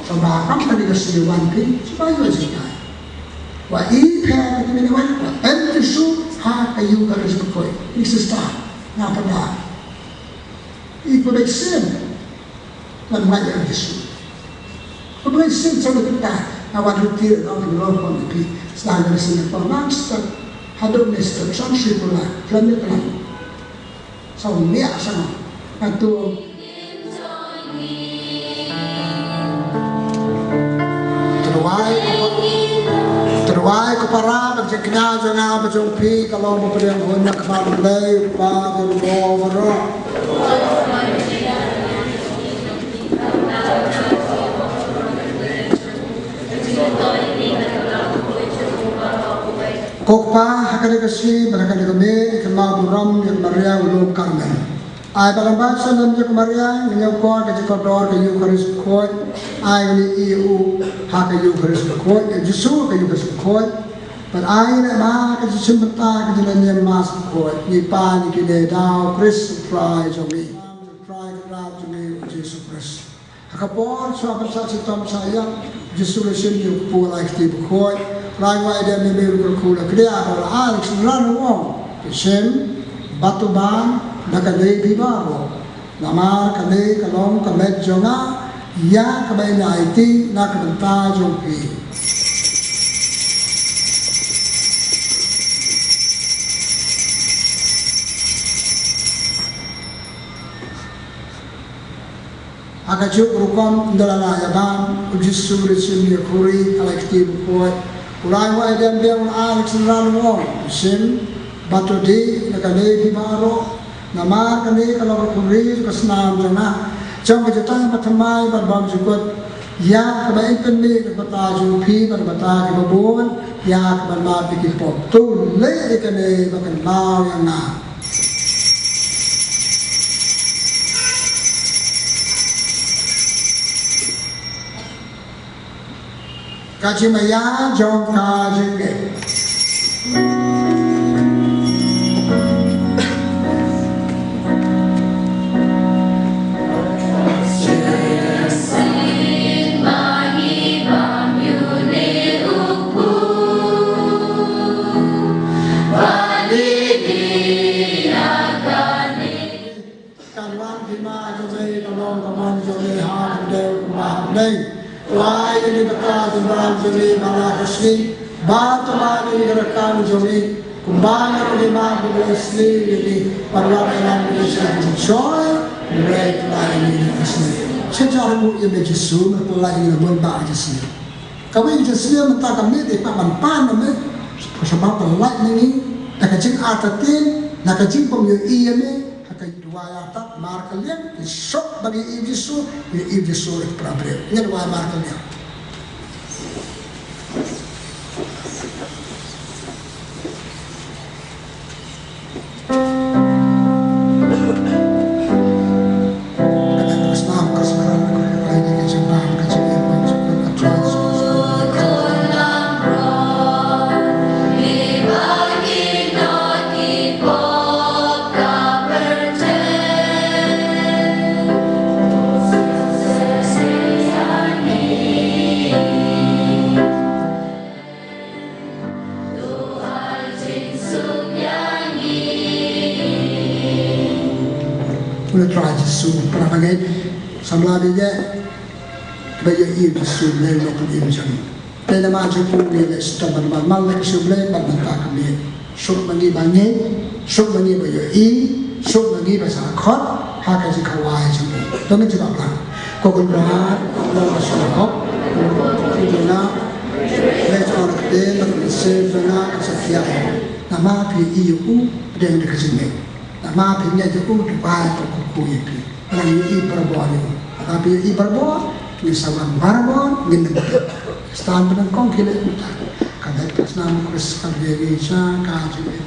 so, ba, kam, ka, ni, ka, si, wan, pi, so, ba, yo, si, ka. Wa, i, phe, ka, ni, wan, wa, em, Jisu, ha, ka, yu, ka, ri, so, ko, ni, sister, nga, pa, ba. I, ko, ba, sim. Ngan ngai ïa u Jisu. Kumba ngi sngewthuh mynta, nga wan ruh tied ïa u Lord kum u phi. Sdang da sngewthuh ngan step. Haduh ngi step san shipula. Khlem ïa khlem. Sa u niah sa nga. Ngan tu. Tyrwai ko pa-, tyrwai ko para, ban jingkñia jong nga bad jong phi, ka long ba pdiang hun na khmat U Blei, U Kpa, bad U Blei baroh. Ko Kpa, ha kane ka sngi, bad ha kane ka miet, ngi kynmaw burom ïa ka Maria u lum Karmel. Ai ba ka Basalem ïa ka Maria, ngi ñiew kor ka jingkordor ka Eukharist bakhuid, ai ngi ïohi ïa u ha ka Eukharist bakhuid, ïa u Jisu ha ka Eukharist bakhuid. Bad ai ngi leh ma ka jingshim bynta ka jingïalam Mass bakhuid, ngi pan ïa kine da u Khrist u Trai jong ngi. U Trai ka Trai jong ngi u Jisu Khrist. Ha ka por shuwa ban shah shitom shah ïap, Jisu u la shim ïa u kpu, u la ai kti bakhuid, u la ai wai dem ïa u kyrkhu, u la kdiah bad u la ai synran u ong, to shim bad to ban na kane phi baroh. Namar kane ka long ka met jong nga, ïa kaba in ai kti na ka bynta jong phi. Ha kajuh ka rukom ynda la lah ïa bam, u Jisu u la shim ïa ka khuri, u la ai kti bakhuid, u la ai wai dem biang, u la ai synran u ong, to shim bad to dih na kane phi baroh, namar kane ka long ka khuri jong ka snam jong nga, jong ka jutang bathymmai bad bymjukut, ïa kaba in pynmih na ka bynta jong phi bad na ka bynta kiba bun, ïa ka ban map ïa ki pop. To leh ïa kane ban kynmaw ïa nga. Ka jingmaïan jong ka jingim. Kan wan phi ma jong me, ka long ka mon jong me ha kane u kumba ha kane. Wai ïa ngi bynta jingwan jong ngi man la ka sngi, bad to map ïa ngi ki ryngkat jong ngi, kumba ngi ruh ngi map ïa ki ba sniew ïa ngi, bad wat ïalam ngi sha ka jingshoi, hynrei pyllait ïa ngi na ka sniew. Sngewbha ruh ïa me Jisu, me pyllait ïa ngi na ka bynta ka jingsniew. Kawei ka jingsniew mynta ka miet, i pat ban pan na me. Ko Shabbat, pyllait na ngi da ka jingartatien, na ka jingbym ïohi ïa me ha ka duwai artat markylliang, ngi suk ba ngi ïohi ïa u Jisu, ngi ïohi ïa u Jisu ha ki para briew. Ngi duwai markylliang. U Trai Jisu, para bangeit, samla bad ïa ba ïohi ïa u Jisu Blei u Nongpynim jong ngi. Te namar jong u ngi leh shitom ban mal mal ïa ka shu Blei bad mynta ka miet. Suk ma ngi ba ngeit, suk ma ngi ba ïohi, suk ma ngi ba sa khot ha ka jingkhawai jong u. To ngin jubab lang. Ko Kynrad, ko ba shu hok, ko ba shu hok, Leh jong nga ka ktien bad ka mynsiem jong nga ka sa thiah. Namar phi ïohi ïa u pdeng da ka jingngeit. Namar phi ngeit ïa u, duwai ba u kyrkhu ïa phi. Ba ngan ïohi barabor ïa u. Lada phi ïohi barabor, ngin sa wan barabor, ngin ym tep. Stan ba nyngkong ki leh kumta. Ka dei ka snam u Khrist ka ïa ngi sha ka jingim.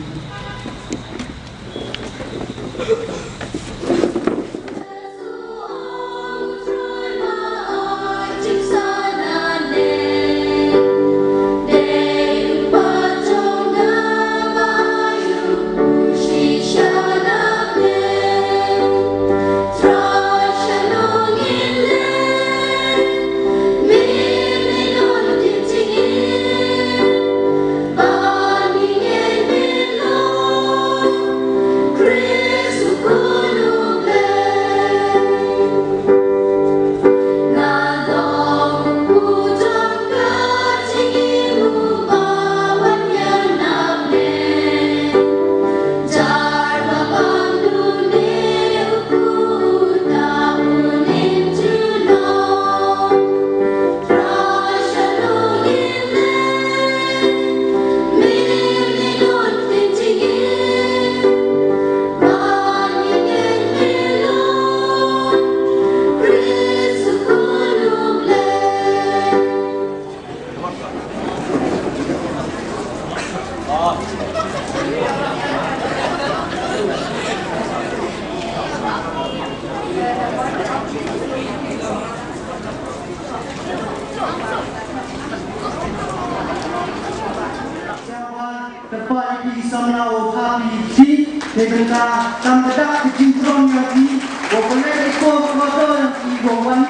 Kyrpad ïa phi ki samla u ha phi ki, ne bynta tam ka dak ka jingburom ïa phi, u kane ka por ka por ïa phi u wan,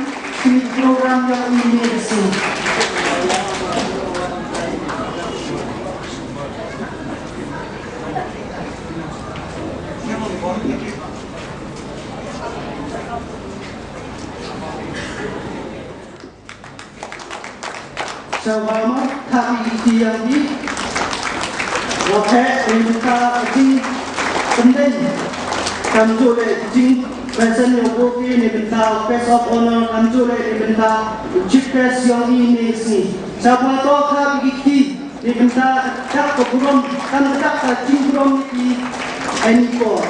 ki program ïa phi ne ka sing. Sha u Hama, ha phi ki ti ïa phi. Wa phe, ne bynta ka jingpyndeng. Kam ju leh jingpyndeng ïa u boti ne bynta u guest of honor, kam ju leh ne bynta u chief guest ïong i ne sngi. Sha pha to ha phi ki ti. Ni bynta dak ka burom, kan dak ka jingburom ni i, ai ni ko.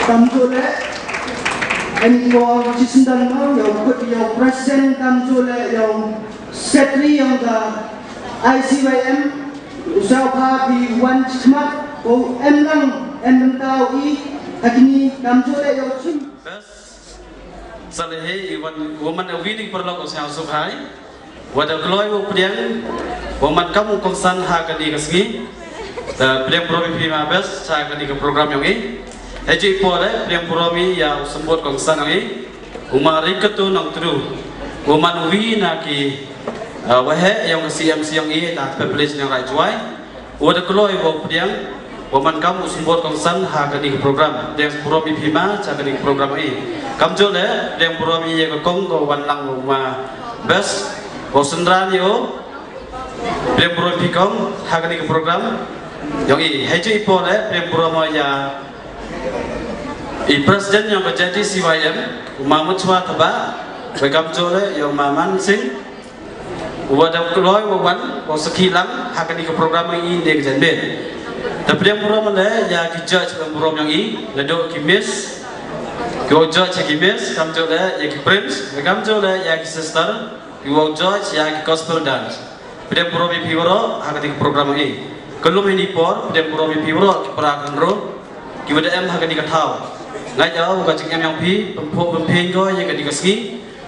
Kam ju leh, en ko chi syndon mo, ïa u kut ïa u president kam ju leh, ïa u secretary ïa u ka I C Y M, u sa pha phi wan chi khmat, u em lang, em bynta u i, ha kini kam ju leh ïa u chim. Best. Sa lehei i wan, u man a winning paralok u sngewsuk hai. Wat da kloi u pdiang, u man kam u kongsan ha kani ka sngi. Da pdiang burom ïa phi ma best, ha kani ka program ïong i. Hei ju i por eh, pdiang burom ïa u symbud kongsan ïong i. U ma Ri Katu Nongtdu. U man wi na ki, uh, waheh ïong ka C M C ïong i, da privilege ïong Rai Jwai. Wat da kloi u pdiang, u man kam u symbud kongsan ha kani ka program. Pdiang burom ïa phi ma, ha kani ka program i. Kam ju leh, pdiang burom ïa ka kong ko wan lang u ma best. Ko synran ïa u, pdiang burom phi kong ha kane ka program. Ïong i, hei ju i por eh, pdiang burom ïa i president ïong ka J D C Y M, u ma Mutchwa Thabah, wei kam jole ïong ma Man Singh, u wa da kloi wa wan, wa sakhi lang ha kane ka program ïong i ne ka janbe. Da pdiang burom le ïa ki judge, pdiang burom ïong i, naduh ki miss, ki wa judge ïa ki miss, kam jole ïa ki prince, wei kam jole ïa ki sister, ki wa judge ïa ki gospel dance. Pdiang burom ïa phi waroh ha kane ka program hi. Ka lum hini por, pdiang burom ïa phi waroh ki para khynroo kiwa da em ha kane ka thaw. Nga ïoh wa ka jingem ïong phi, pynphuh pynphieng ko ïa kane ka sngi.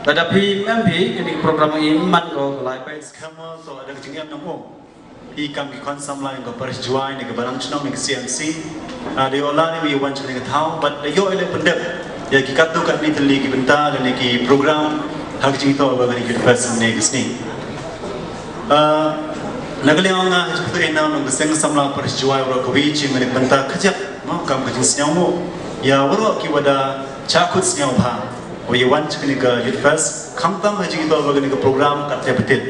Lada phi em phi, kane ka program hi man ko ka lai peit. Skhem to da ka jingem nong um. Phi kam ki khon samla ïong ka parish Jowai ne ka balang chnong ne ka C M C. Ah, da ïoh la ne wi wan chane ka thaw, but da ïoh ile pyndep ïa ki katto katne tylli ki bynta lane ki program ha ka jingthoh ba kane ka youth fest ne ka sngi. Ah, na ka liang nga ha jingthoh ina nong ka seng samla parish Jowai waroh kawi chi mane bynta kajak, no, kam ka jingsngew mo ïa waroh ki wa da cha khut sngew bha wa ïa wan chane ka youth fest, khamtam ha jingthoh ba kane ka program kat te betit.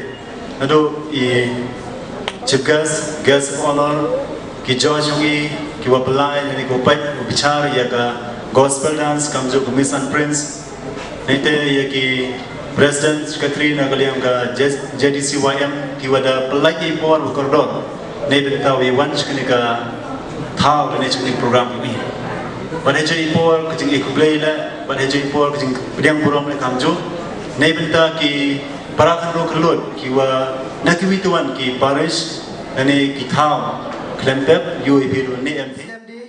Naduh i chief guest, guest of honor, ki judge ïong i, ki wa pynlai, ne ki wa peit, wa bichar ïa ka gospel dance, kam ju ka Miss and Prince. Neite ïa ki president, secretary na ka liang ka J-, J D C Y M, ki wa da pynlai i por wa kordor. Ne bynta wa wan chane ka thaw, ne chane program ïong i. Bad hei ju i por ka jingïa khublei le, bad hei ju i por ka jingpdiang burom le kam ju. Ne bynta ki para khynroo khyllood ki wa na kiwi kiwei ki parish, lane ki thaw khlem pep, ïoh i phi ruh ne em phi. Slem de,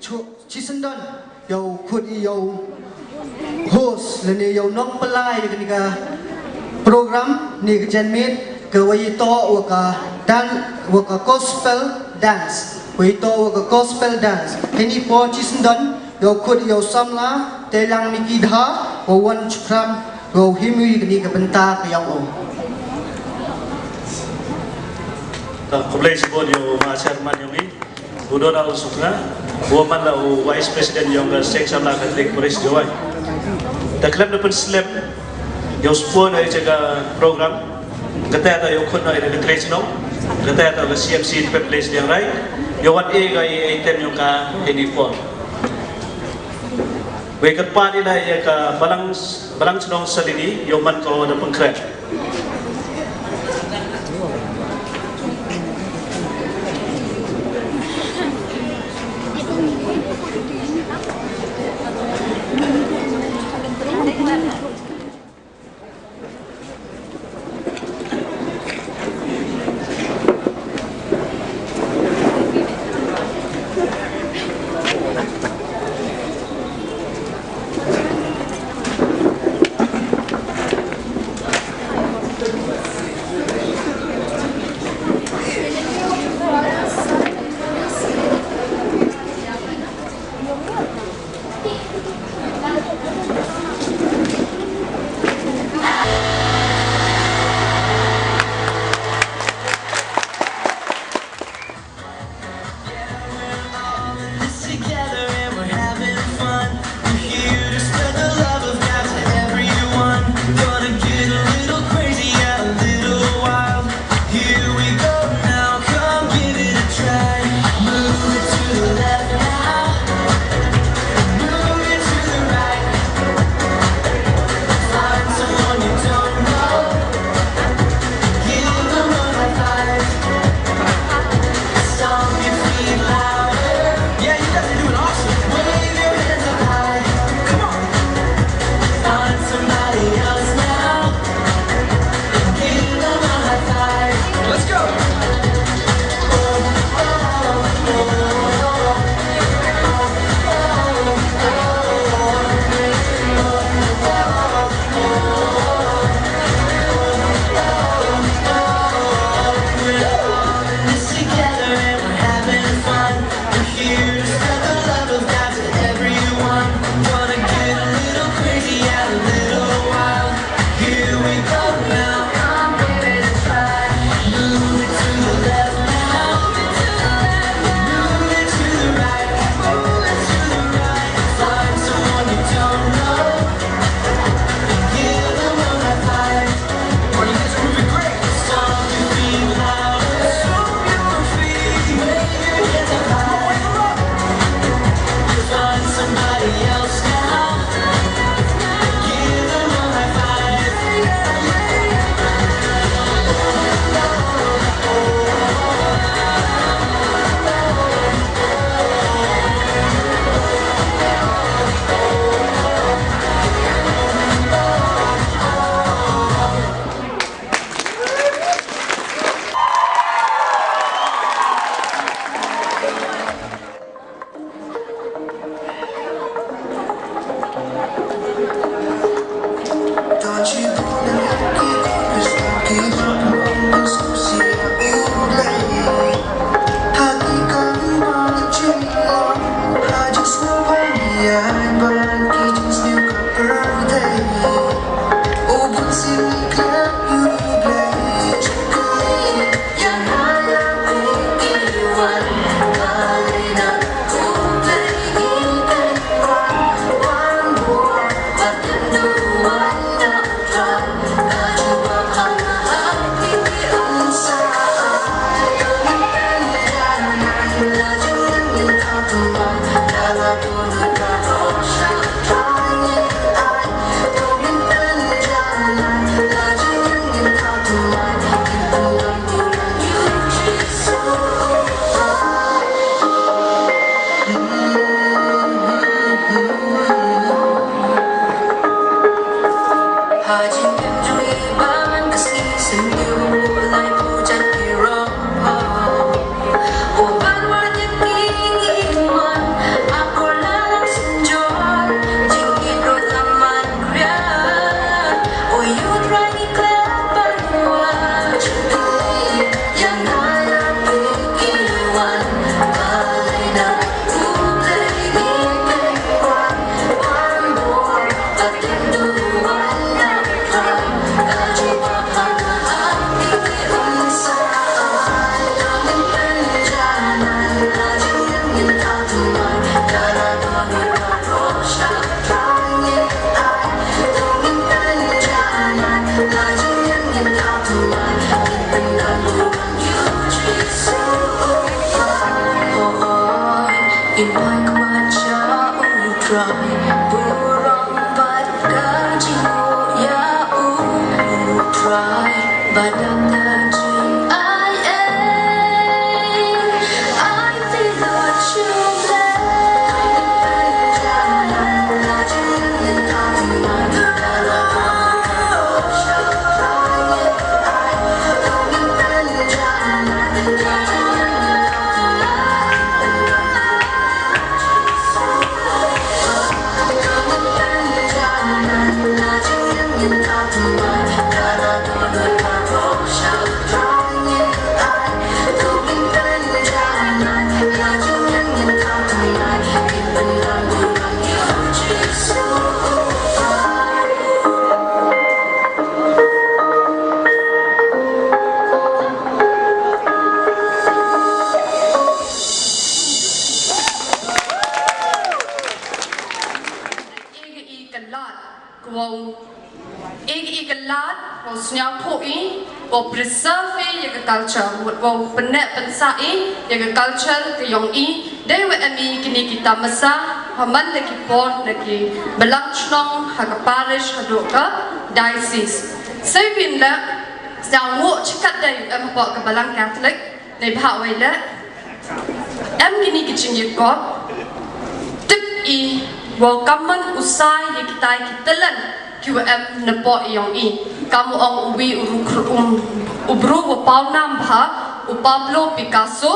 chu, chi sngewdon ïa u khut ïa u host lane ïa u nongpynlai ïa kane ka program ne ka janmiet, ka wa ïa toh wa ka dan-, wa ka gospel dance, wa ïa toh wa ka gospel dance. Hini por chi sngewdon ïa u khut ïa u samla, te lang mi ki dha, wa wan chukram, wa u him ïa kane ka bynta ka ïong u. Ta khublei shibun ïa u ma chairman ïong i, u Donald Sukna, u man la u vice president ïong ka Seng Samla Catholic Parish Jowai. Ta khlem da pynslem ïa u sponsor ïa ka program, kata ta ïa u khun ïa ka Trei Chnong, kata ta ka C M C Pep Place Diang Rai, ïa wan e ka i item ïong ka hini por. Wei kyrpad ïa la ïa ka balang, balang chnong Salini, ïa u man ko da pynkhreh. Ïa ka lad ka wow, ïa ka lad ka wow sngewthuh i, ka wow preserve i ïa ka culture, mut ka wow pynneh pynsah i ïa ka culture ka yong i. Dei wa em i kine ki tamasa ha man la ki por na ki balang shnong ha ka parish haduh ka diocese. Seiwin la sngewthuh chikat dei em hapoh ka balang Catholic. Neibhah wei leh em kine ki jingïakop, tip i wow kamon u sai ïa kitai ki talent ki wa em napoh i yong i. Kam ong uwi u ruh um, u bru wa pawnam bha, u Pablo Picasso,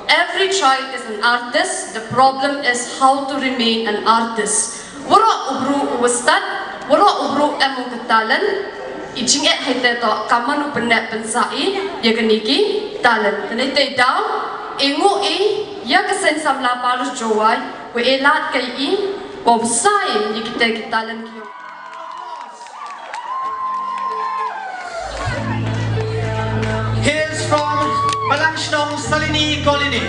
"Every child is an artist, the problem is how to remain an artist." Waroh u bru u wa stad, waroh u bru em u ka talent, i jingeh haite toh kamon u pynneh pynsah i ïa kine ki talent. Te neite daw i nguh i ïa ka seng samla parish Jowai wa e lad ka i wow sai ïa kite ki talent ki yong. He is from Balang Shnong Salini Colony.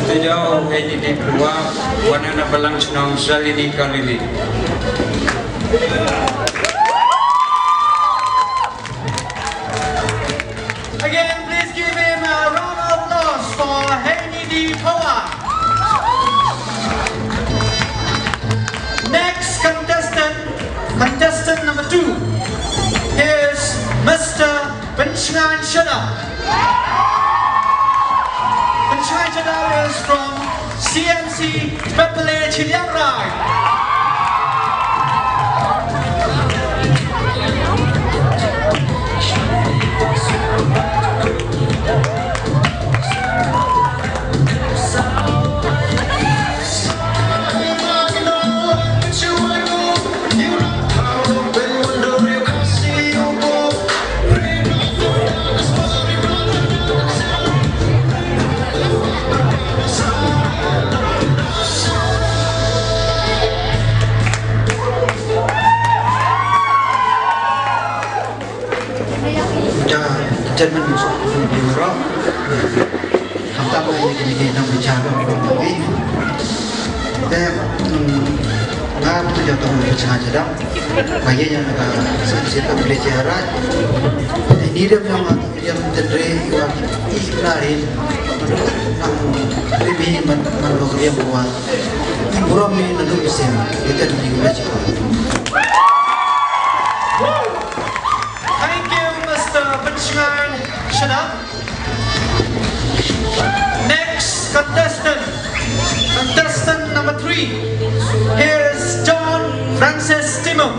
Te daw hei ni di pua wana na Balang Shnong Salini Colony. Again, please give him a round of applause for Heini D Phawa. Next contestant, contestant number two, is Mister Pynshngain Shadap. Pynshngain Shadap is from C M C Pepale Chiliangrai. Ja, jan men musuh pun di ro. Khamtam ïa kine ki nongbichar ba ong ïa ki. Te, mm, nga tu jong tong bichar jadam. Ba ïa ïa nga sa sita beli jara. Ini dia memang yang tendre iwa i narin. Nang ribi man man lo yang kuat. Burom ni nanu bisian, kita di Malaysia. Thank you, Mister Pynshngain Shadap. Next contestant, contestant number three. Here is John Francis Timung.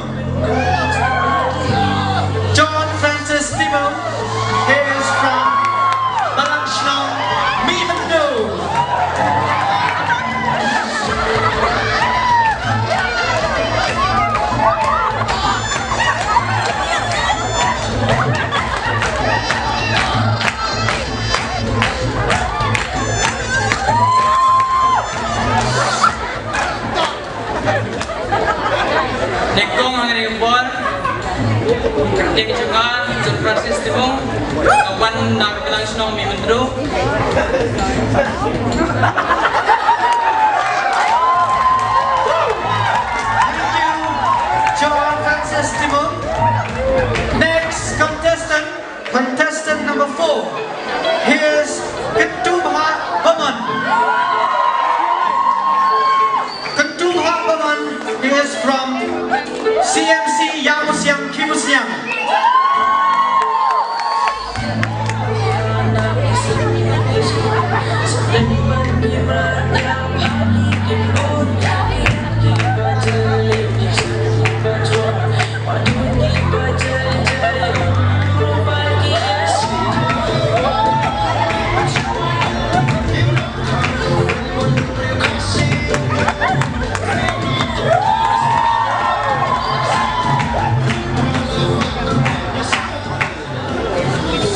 John Francis Timung, he is from Balang Shnong, Mihmyntdu. Jong nga, John Francis Timung, ka wan na ka Bilang Shnong Mihmyntdu. Thank you, John Francis Timung. Next contestant, contestant number four. Here's Kyntu Bhah Bamon. Kyntu Bhah Bamon, he is from C M C Ïawmusiang Khimusiang.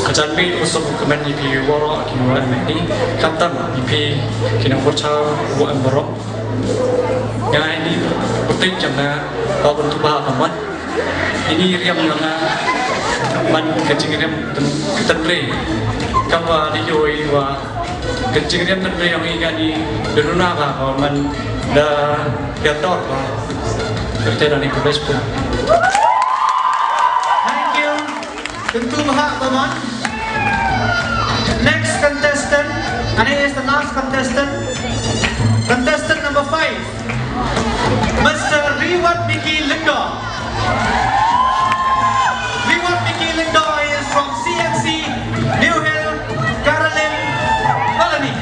Ka janmiet u sngewkmen ïa phi waroh ki nongmihkhmat, khamtam ïa phi ki nongpyrchah u em baroh. Nga ïa ini u tip jong nga, ba un tuba ka mat. Ini riam jong nga man ka jingriam tyn-, tynrai. Kam ba dei ïohi wa ka jingriam tynrai jong i kani da duna ba ka man da piator ba. Kita da ni ka best pun. Thank you. Kyntu Bhah Bamon. Next contestant, and he is the last contestant. Contestant number five, Mister Riwat Mickey Lyngdoh. Riwat Mickey Lyngdoh is from C M C New Hill, Karalim Colony.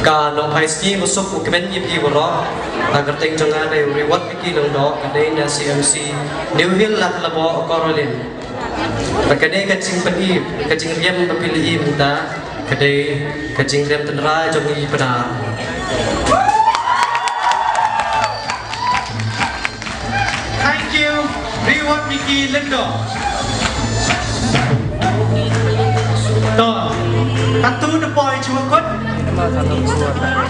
Ka nongphai sngi ba suk u kmen ïa phi baroh. Ka kyrteng jong nga dei u Riwat Mickey Lyngdoh, ka dei na C M C New Hill, Lad Laboh, Korolim. Ba ka dei ka jingpyni, ka jingriam ba phi la ïohi mynta, ka dei ka jingriam tynrai jong i Pnar. Thank you, Riwat Mickey Lyngdoh. To, katu da poi jua kut.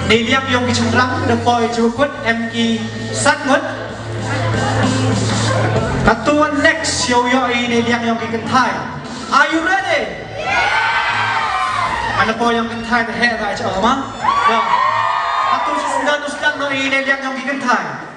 Neiliang ïong ki chynrang da poi jua kut, em ki san ngut. Katu wan next, ïoh ïoh i neiliang ïong ki kynthai. Are you ready? Ana poi ïong kynthai te heh ba cha ma. Ïa. Katu shisyndan u sdang noh i neiliang ïong ki kynthai.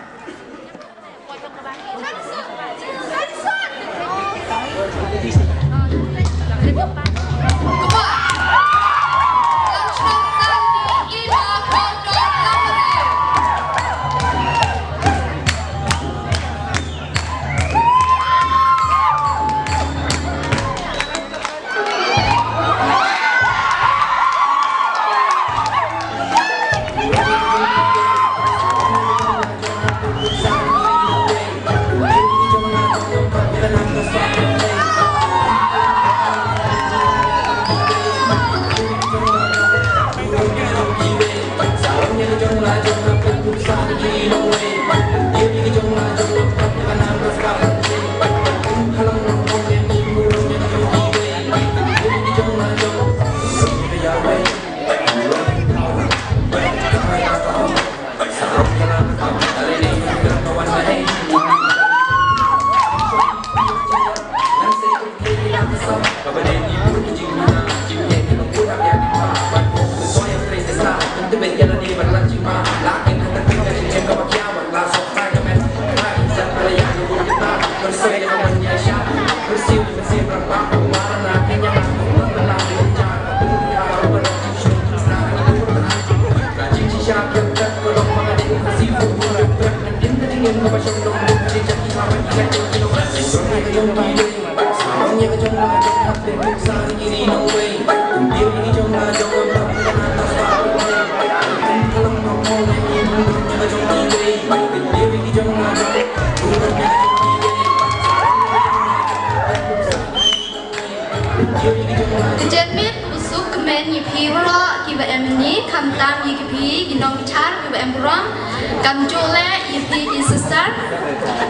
Janmiet u suk kmen ïa phi baroh kiba em hangne, khamtam ïa ki phi ki nongbitar kiba em burom. Kam ju leh ïa phi ki sister,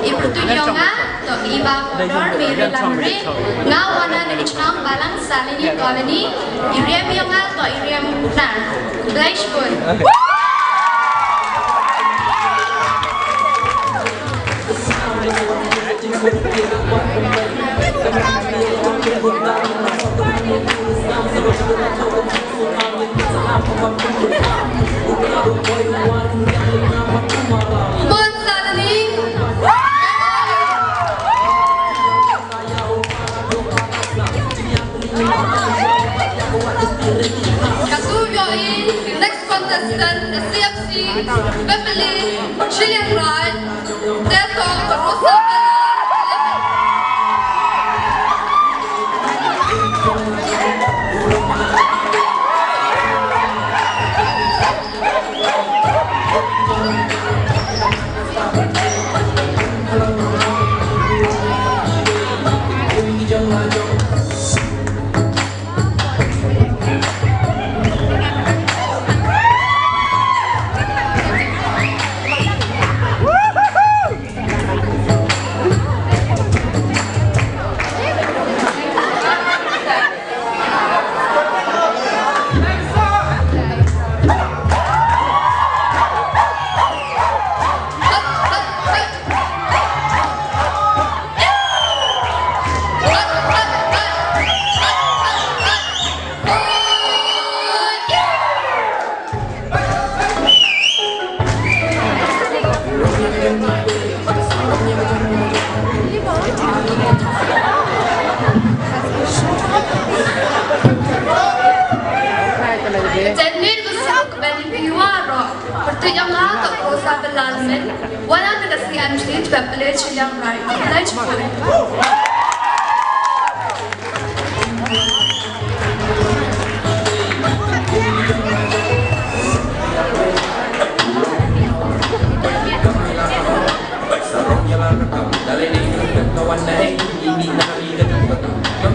i pyrtuit ïong nga, to i ba Kordor Mary Lamre, nga wan na ka chnong Balang Salini Colony, i riam ïong nga to i riam nar. Blei shibun. Bun Salini. Katto ïohi next contestant, the C M C, Beverly Shilliangraij, Teto Rosa. Janmiet u suk kmen ïa phi baroh. Pyrtuit ïong nga to Rosa Belalmin. Wan na ka C M C jong ka Village Shilliangraij. Village Board.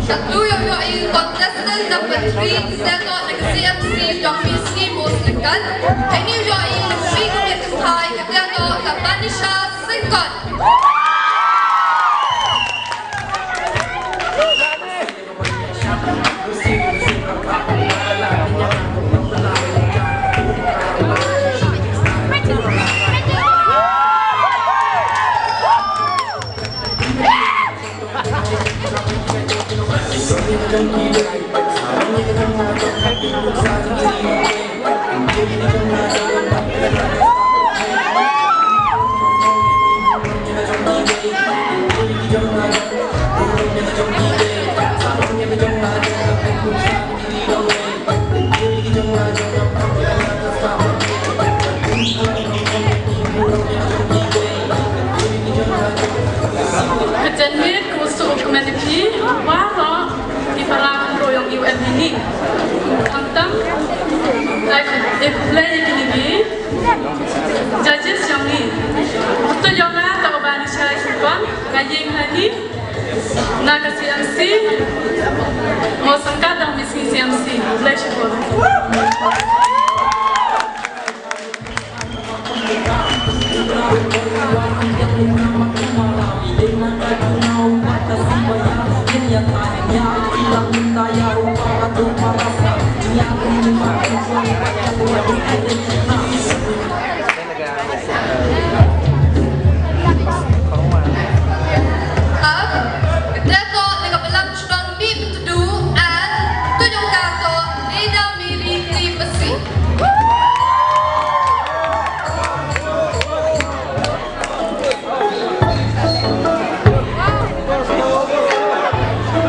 Katto ïohi contestant number three, Teto na ka C M C jong Miss Nimo Sengkon. Hynñiew ïohi number three, ka Banisha Sengkon. Ka janmiet ka u suk u kmen ïa phi baroh ki para khynroo ïong i u em hangne. Khamtam, ai, ai khublei ïa kine ki judges ïong i. Pyrtuit ïong nga to ka Banisha Sengkon, nga ïeng hangne na ka C M C, mo sangkat dang Miss C M C. Blei shibun. Ka Teto na ka Balang Shnong Mihmyntdu and to ïong ka to Leda Mary T Masi.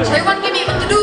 Shai wan ki Mihmyntdu.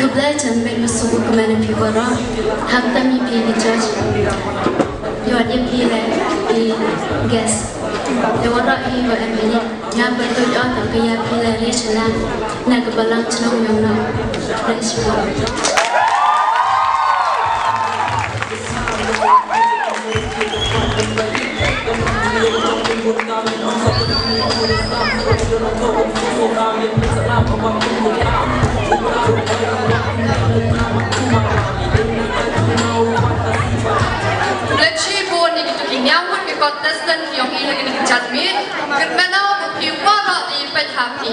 Khublei jan beit mynshuwa kumne ïa phi baroh. Hap tam ïa phi ki judge. Ïa phi leh ki guest. Te baroh hi ba em ini. Nga pyrtuid ot ka ïa phi leh ri shnong na ka balang shnong ïong no. Khublei shibun. Khublei shibun ïa kito ki hynñiewphew ngut ki contestant ki ïong i ha kane ka janmiet. Kyrmen ba phi baroh ïa peit ha phi.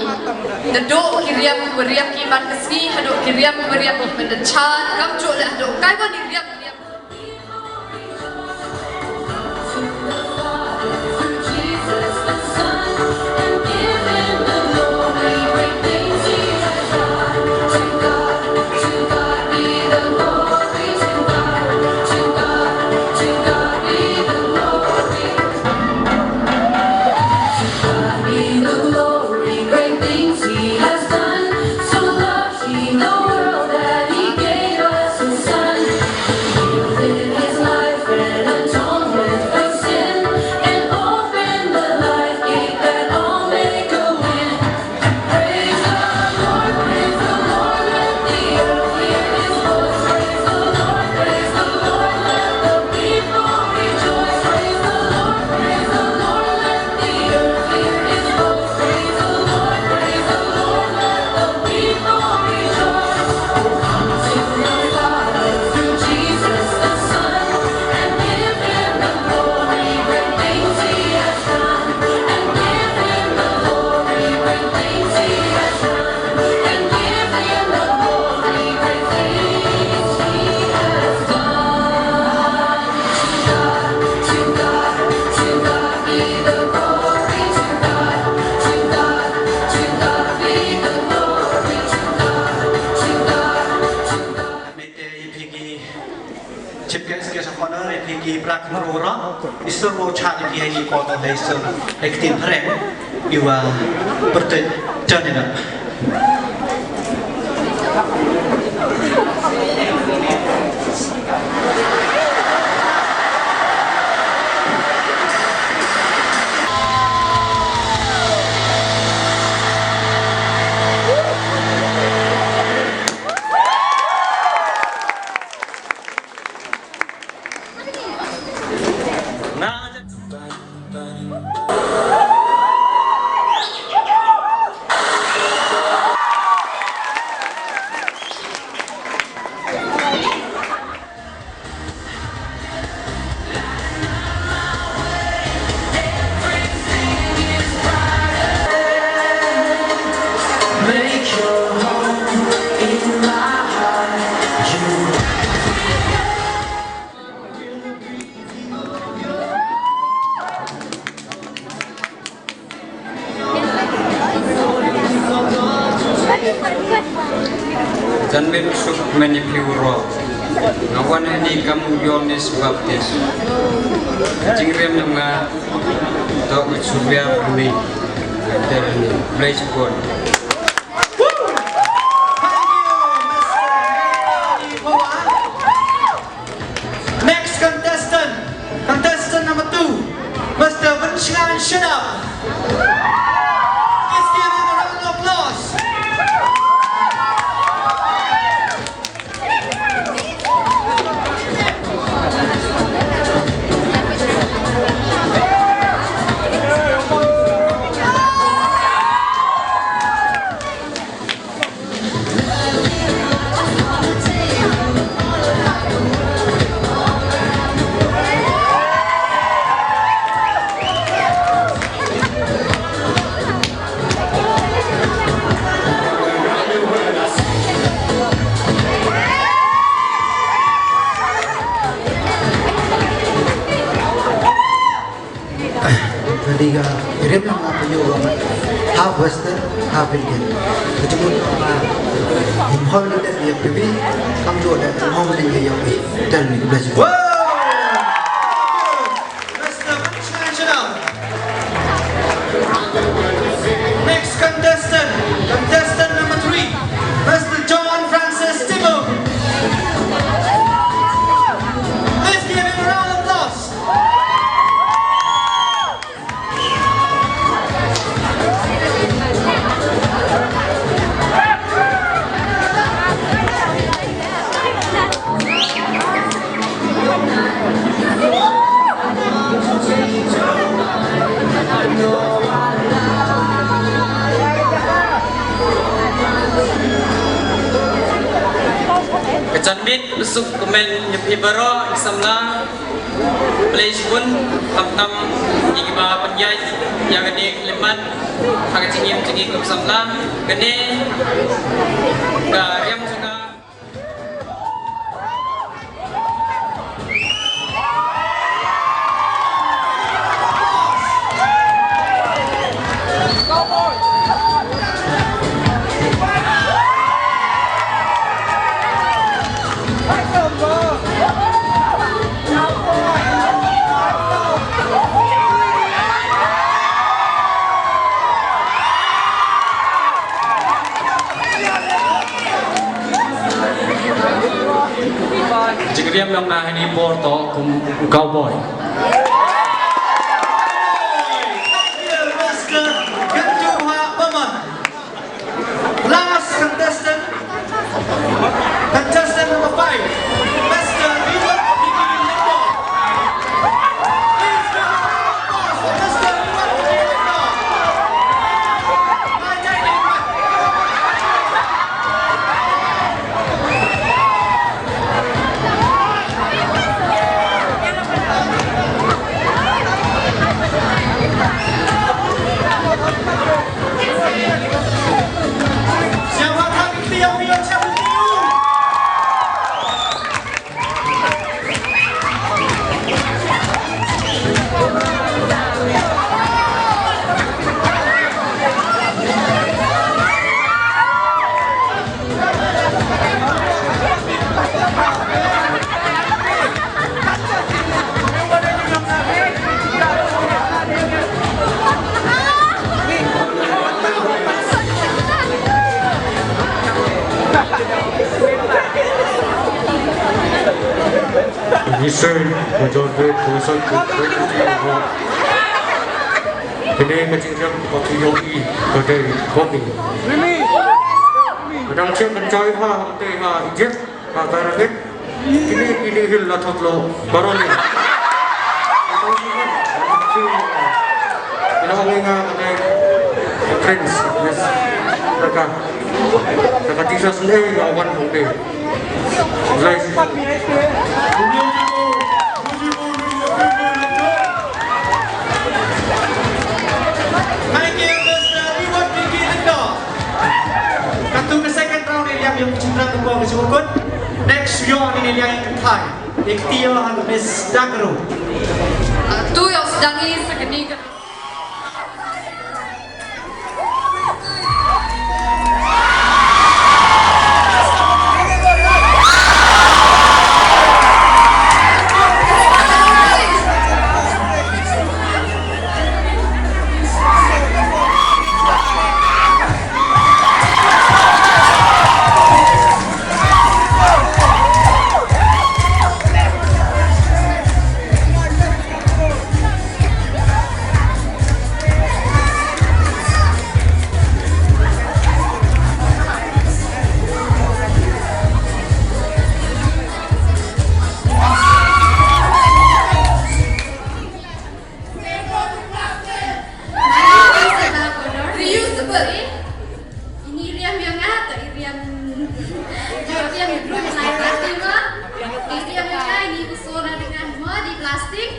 Naduh ki riam kiba riam ki man ka sngi haduh ki riam kiba riam ki man ka cha, kam juh leh haduh kai wan ki riam kiba riam. Chief Guest, Guest of Honor, ïa phi ki para kynroh baroh, Isor u chah ïa phi ha kine ki por, Isor ha ki ktien phareng, ïa u pyrtuid, turn it up. Janmiet suk men ïa phi baroh. Nga wan hangne kum u Ïoannis Baptist. Ka jingriam jong nga to u Sylvia Burney. Khublei shibun. Next contestant, contestant number two, Mister Vinshngan Shanap. Please give him a round of applause. Kane ka rim lang nga pynïoh half Western, half Indian. Ka jingmut nga im hoi lyndet ïa phi, kam juh leh im hoi lyndet ïa phi. Tell me, bless you. Wow! Mister Vincent Chanel. Next contestant, contestant number three, Mister John Francis Tanbit, suk kumne ïa phi baroh ki samla. Khublei shibun, khamtam ïa kiba pynïaid ïa kane ka khyllipmat ha ka jingim jingim kum samla. Kane ka riam jong nga. Jingriam jong nga ha kane ka por to kum u cowboy. Last contestant, contestant number five, Mister Edward Diki Lyngdoh. Please give a round of applause for Mister Edward Diki Lyngdoh. Ngi sngewbha ban ïa kane ka jingriam ka phi ïohi ka dei kane. Ka dang shem ban joi ha, te ha Egypt, ha Cairo. Kine, kine hi la thot lo baroh ne. Kine ong nga kane ka prince, yes. Ka ka, ka ka Jesus ne nga wan ong ne. Bless. Thank you, Mister Edward Diki Lyngdoh. Katto ka second round ïa liang ïa u Chandra Tungkong ka jingkut. Next ïa u ne liang ïa ka thai. Ïa ka kti ïa u ha Miss Dangro. Katto ïa u sdang ïa sa kane ka Reusable. Ini riam ïa nga, ta i riam. Riam ïa nga, i riam ïa nga, ini ku sona dengan mo di plastik.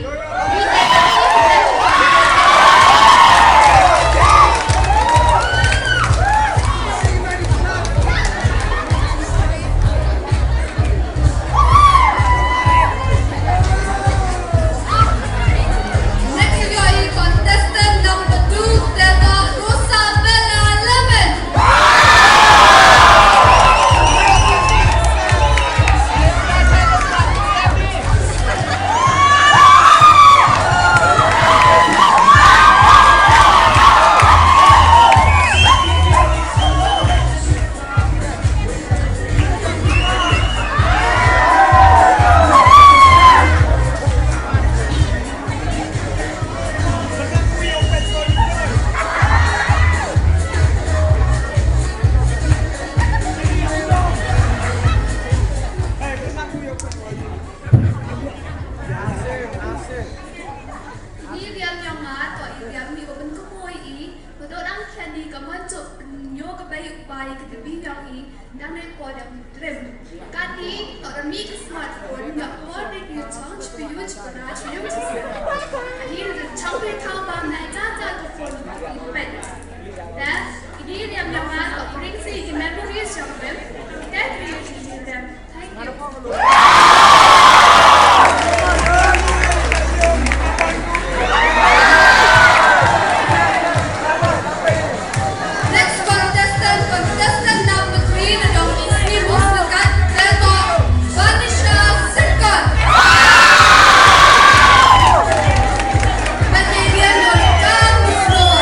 Next we got contestant number two, Stella Rosabella Lemon. Dang ne por dang trim. Kati, to da mi ki smartphone, nga por ne ki chong, chi pi yu, chi pi na, chi yu, chi pi na. Ani da chong pi thang ba na cha cha ka phone ki pet. Da, ini dia mi ma to bring si ki memories jong them. That creates them. Thank you. Next contestant, contestant number three, na dong isi mus dekat, Dato Vanisha Sengkon. Battalion Norika Musnoa.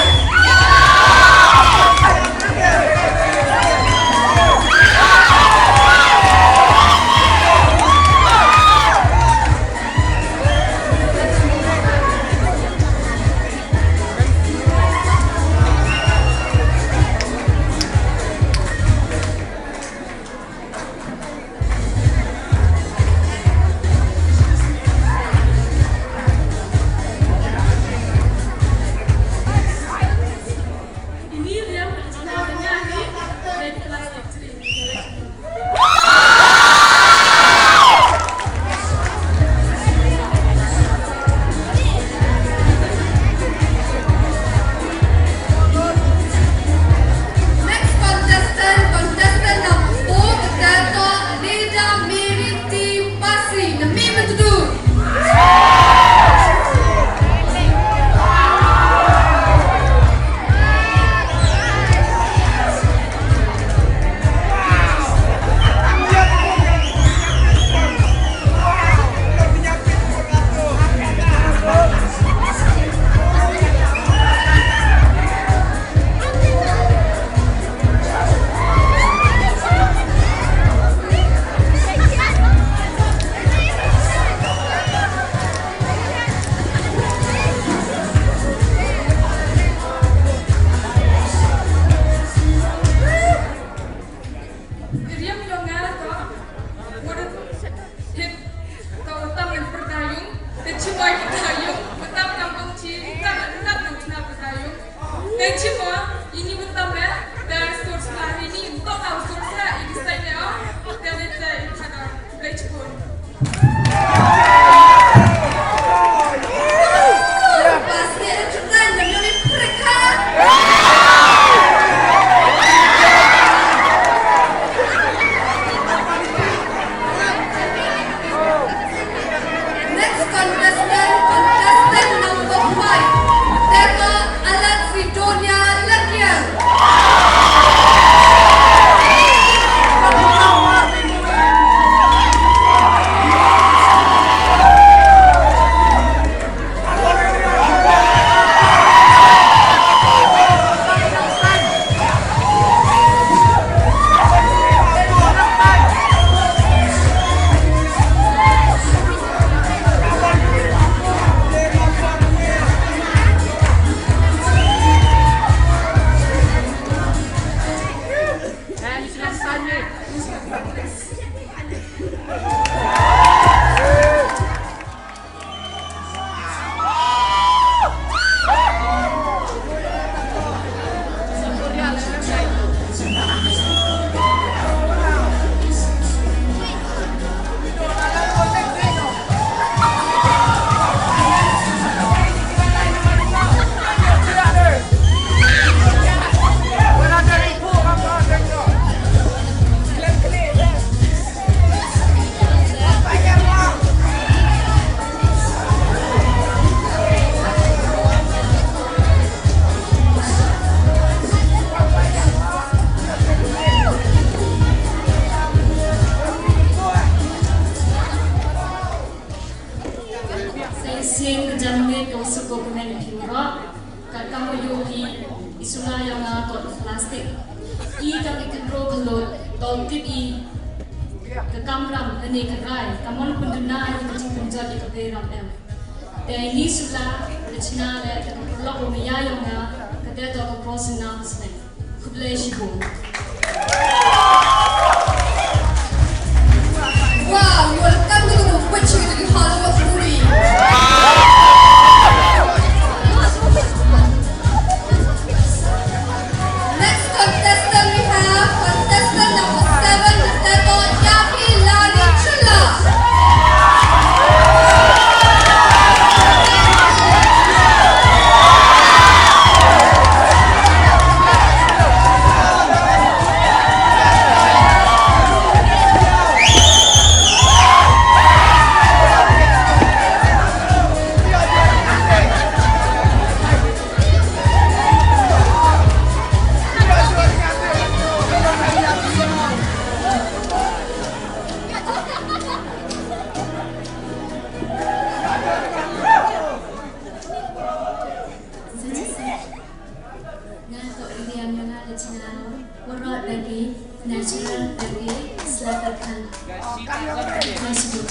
Next contestant, contestant number four, Dato Leda Mary T Pasi, na Mimitudu. Riam jong nga to, wat hit to utam ngan pyrta yung, te chimoi pyrta yung, utam kam ong chi, utam utam ngan chna pyrta yung. Te chimoi ini utam eh, te sur sla ini to ka sur sla ini sai ne o, te ne te ini kada. Te chimoi. Next contestant, contestant number five, Dato Alan Sidonia Lakian. Sa shisien ka janmiet ka suk ko kmen phi waroh. Ka kam ïoh phi i sula ïa nga kot plastik. I ka ki kynroh ka lut to tip i ka kamram lane ka rai ka mon pynduna ïa ka jingpynjot ïa ka bei ram em. Te ini sula ka chna le ka paralok u maya ïa nga ka te to ka prosina sne. Khublei shibun. Wow, welcome to the Witch Hall of Movie. Next contestant we have contestant Natural L A Slater Khan. Khublei shibun.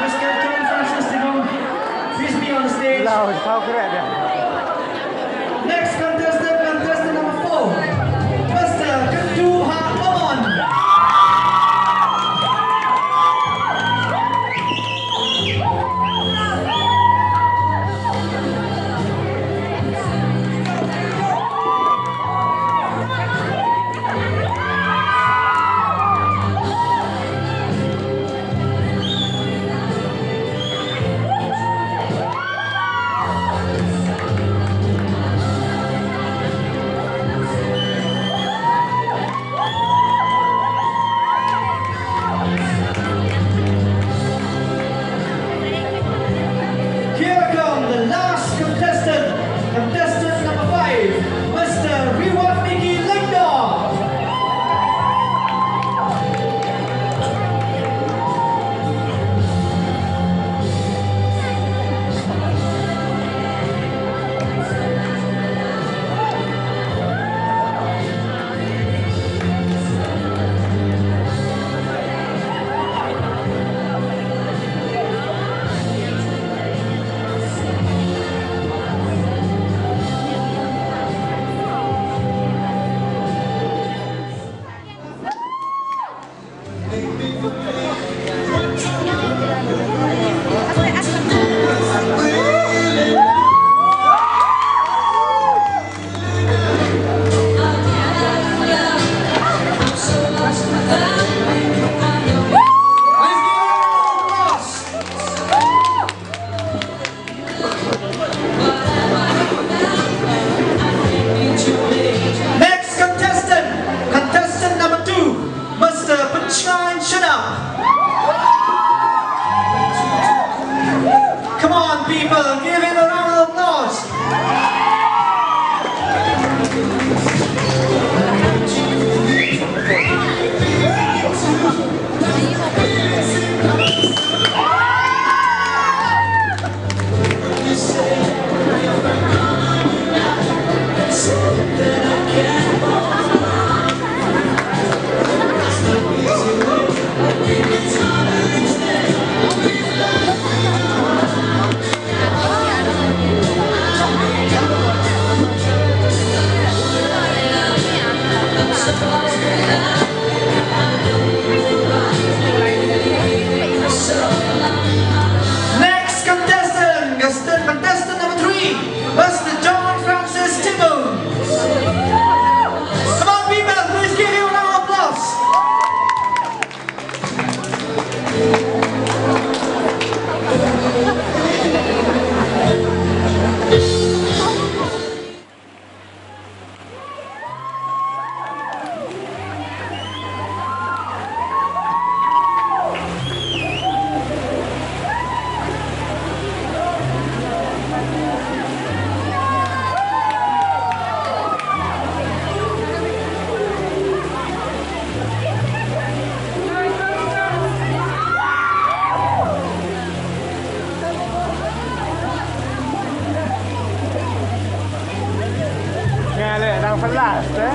Mister John Francis Tigong, please be on the stage. Loud, how could I do? Next contestant, contestant number four, Mister Kyntu Hah Mamon. Here come the last contestant, contestant number five, Mister Riwatmiki Lyngdoh. Next contestant, contestant number two, Mister Pynshngaiñ Shynnap. Come on, people, give him a round of applause. Next contestant, contestant, contestant number three, Mister John Francis Timmons. Come on, people, please give him a round of applause. Nga leh dang pelas, eh?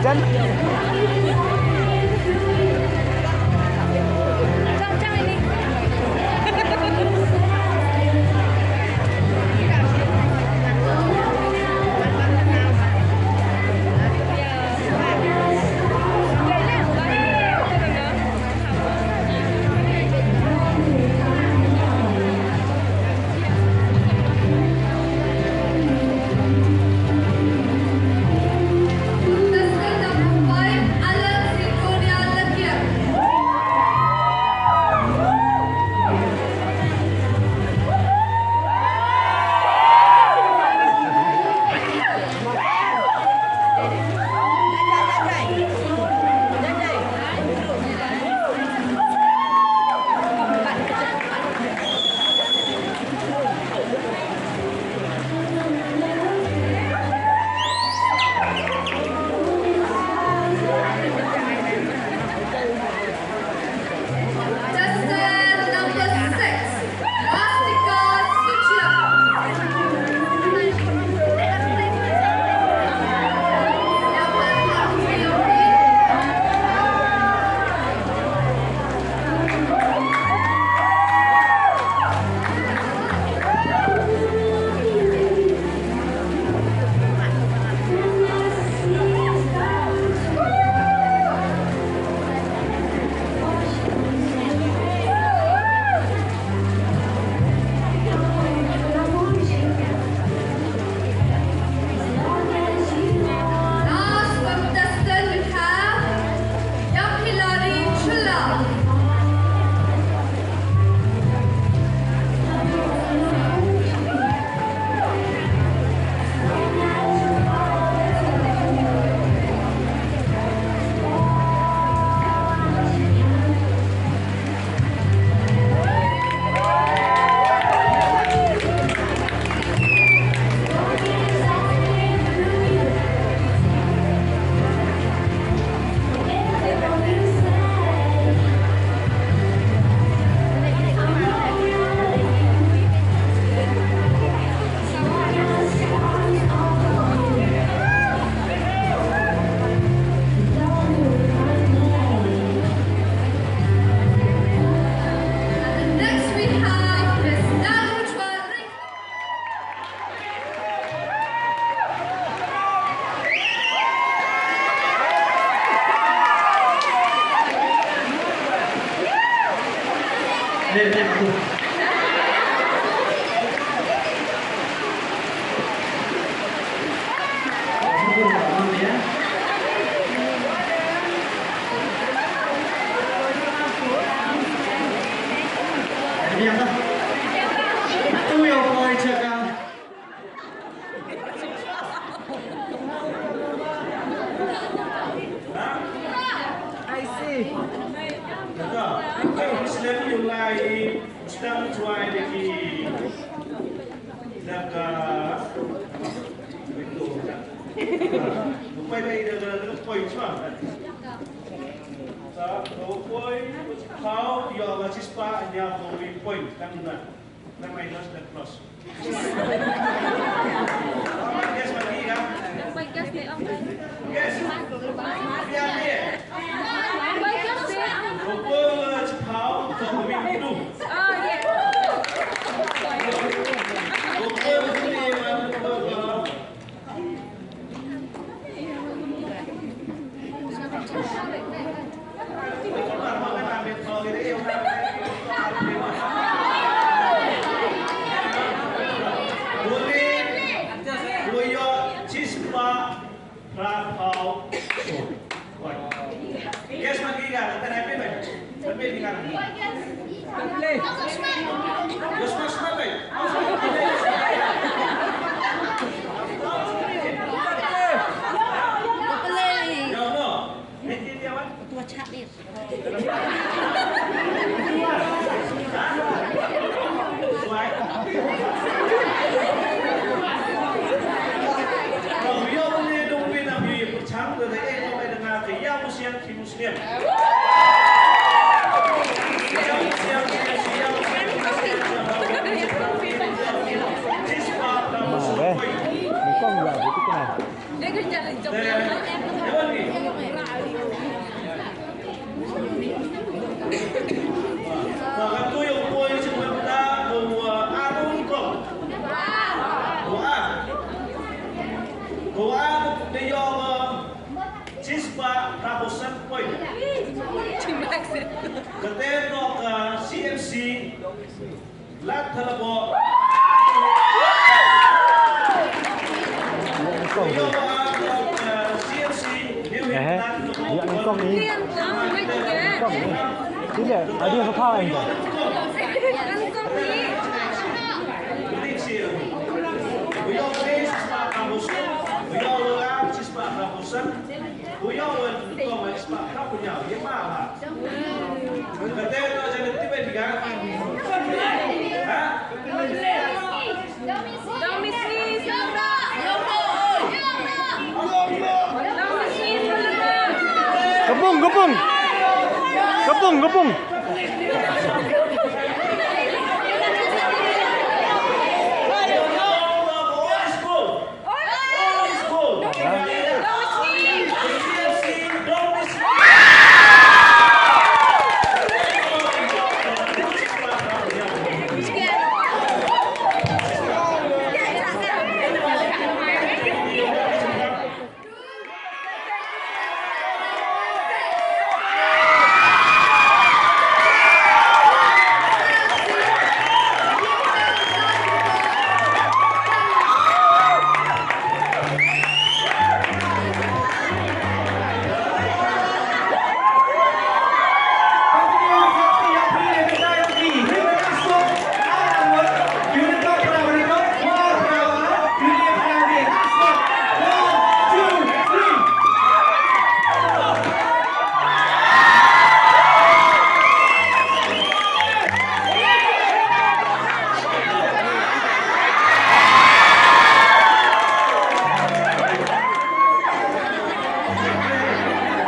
Jan. Contestant number six, Rastika Suchia. Last contestant we have Young Hilary Shulla. Next we have Miss Daru Chwarik. I see. Sa, dua point, kau, ïa, la, shispah, hynñiaw, dua point, tang na. Na minus na plus. Guess ma ki ka? Guess. Ïa, ïa. Dua point, kau, dua point, tu. Dua point, tu, ïa, dua point, kau. Yes, man, kita akan happy, man. Happy dengan. Yes, man, smart, man. Ya Allah. Ini dia, man. Tua cak ni. Suai. Kalau beliau boleh dong pin nabi, percang, dah, eh, kau dah dengar ke, ya, usia Muslim. Siang, siang, siang, siang, siang, siang. Nah, deh. Ni kong lah, gitu kan. Ka tu ïa u poi sha mynta ka, uh, Aaron Kong. Ka, ka da ïoh, uh, shispah hynriewphew san point. Kata noh ka C M C Lad Thalabo. Eh, dia engkau ni. Engkau ni. Sila, ada apa kau ni? Gabung, gabung. Gabung, gabung.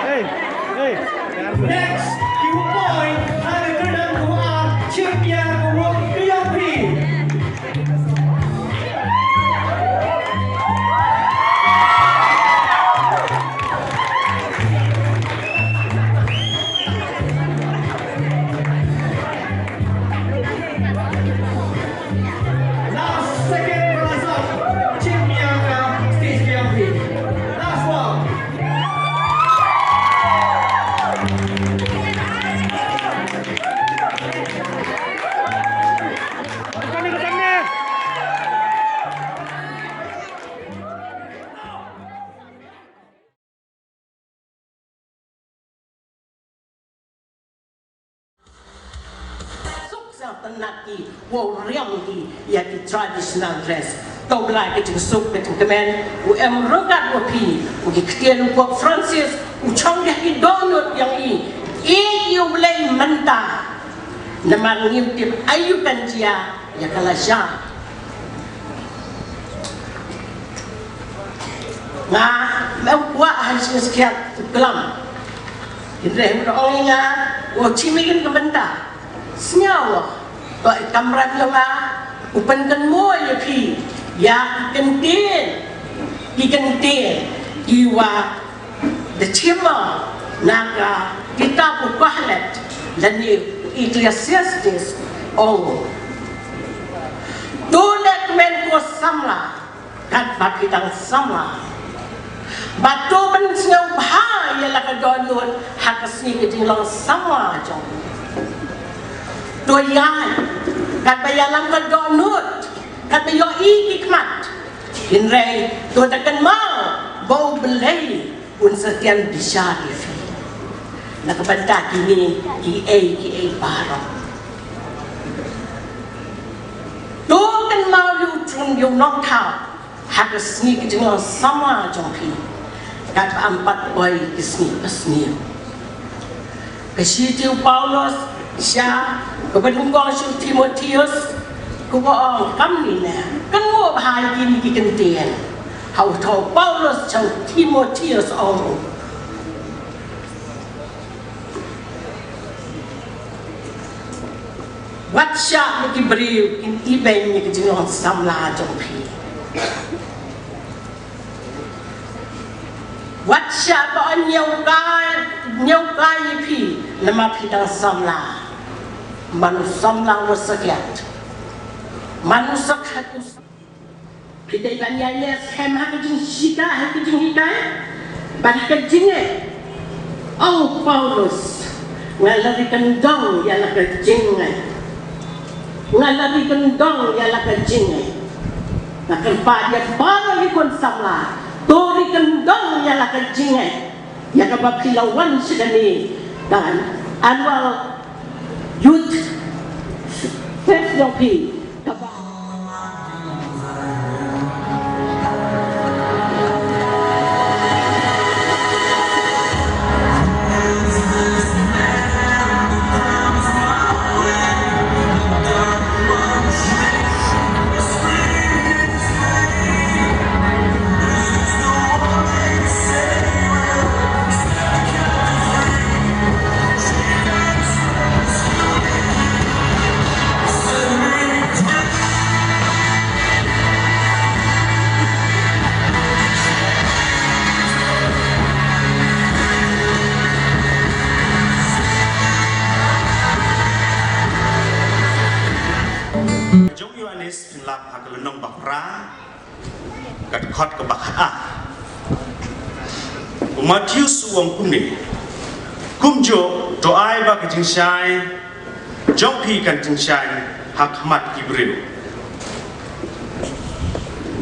Hey, hey. Next, ki u poi ha ka kyrdan ka ar, Chimbiang ka Wok Kiyongphi. Last second runners up, Chimbiang ka stage Kiyongphi. Last one. Suk sa tynat ki, wow riam ki ïa ki traditional dress. To Blai ka jingsuk ka jingkmen u em ryngkat wa phi, u ki ktien u Pope Francis u chong ïa ki dohnud ïa ngi. Ïeit ïa U Blei mynta. Namar ngim tip aïu kan jia ïa ka lashai. Nga mem kwah ha shisien skhem u klam. Hynrei u ong ïa nga, u chim ïa ka bynta. Sngew, to i kamram ïa nga u pynkynmaw ïa phi ïa ki kyntien, ki kyntien ki wa da chim na ka kitab u Kohelet lane u Ecclesiastes, ong: To leh kmen ko samla katba phi dang samla, bad to pynsngewbha ïa la ka dohnud ha ka sngi ka jinglong samla jong. To ïaid katba ïalam ka dohnud, katba ïohi ki khmat. Hynrei to da kynmaw ba U Blei un sa tian bishar ïa phi na ka bynta kine kiei kiei baroh. To kynmaw ïa u trum ïa u nongthaw ha ka sngi ka jinglong samla jong phi, katba ym pat poi ki sngi ba sniew. Ka shithi u Paulus sha kaba nyngkong sha u Timotheus, kaba ong kumne: Kynmaw bha ïa kine ki kyntien. Ha u thaw u Paulus sha u Timotheus ong: Wat shah ïa ki briew kin ibeiñ ïa ka jinglong samla jong phi. Wat shah ba yn ñiew kai, ñiew kai ïa phi, namar phi dang samla. Mano samla u sakhiat. Mano sakhiat u sa-, phi dei ban ïaineh skhem ha ka jingshika, ha ka jinghikai, bad ka jingeh. O Paulus, nga la ri kyndong ïa la ka jingeh. Nga la ri kyndong ïa la ka jingeh. Nga kyrpad ïa baroh ki khun samla, to ri kyndong ïa la ka jingeh. Ïa kaba phi la wan sha kane ka annual youth fest jong phi. Kaba Jong Ïoannis phin lap ha ka lynnong ba phra, ka dkhot kaba khat. U Mathaios u ong kumne: Kumjuh to ai ba ka jingshai jong phi kan jingshai ha khmat ki briew,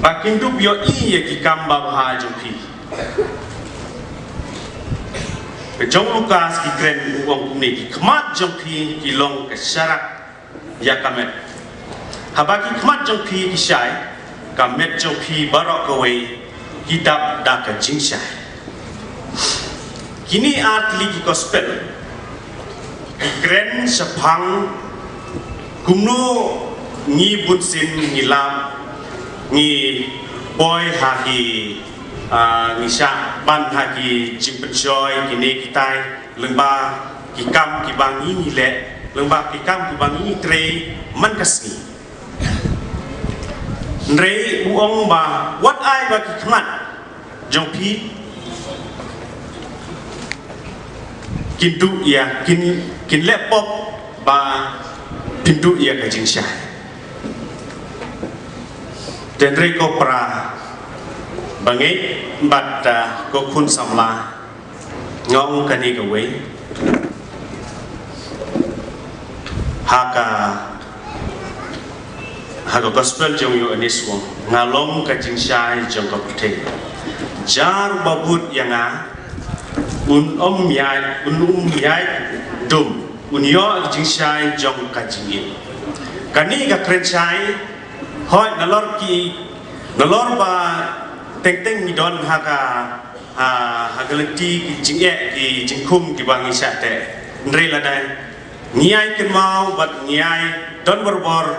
ba kin dup ïohi ïa ki kam babha jong phi. Ka jong u Lukas ki kren u ong kumne: Ki khmat jong phi ki long ka sharak ïa ka met. Haba ki khmat jong phi ki shai, ka met jong phi baroh kawei ki dap da ka jingshai. Kine ar tylli ki gospel ki kren shaphang kumno ngi bunsien ngi lap, ngi poi ha ki, ah, ngi shah ban ha ki jingpynshoi kine kitai, lyngba ki kam kiba ngi ngi leh, lyngba ki kam kiba ngi ngi trei man ka sngi. Hynrei u ong ba wat ai ba ki khmat jong phi kin duh ïa, kin, kin leh pop ba phin duh ïa ka jingshai. Te hynrei ko para bangeit bad, ah, ko khun samla, nga ong kane kawei. Ha ka, ha ka gospel jong u Ïoannis u ong, nga long ka jingshai jong ka pyrthei. Jar ba bud ïa nga, un ym ïaid, un ym ïaid dum, un ïoh ka jingshai jong ka jingim. Kane ka kren shai, hooid nalor ki, nalor ba teng teng ngi don ha ka, ha, ha ka lynti ki jingeh ki jingkhum kiba ngi shah teh. Hynrei lada ngi ai kynmaw bad ngi ai don barabor,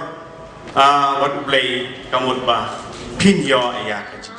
ah, bad U Blei, ka mut ba phin ïoh ïa ka jingshai.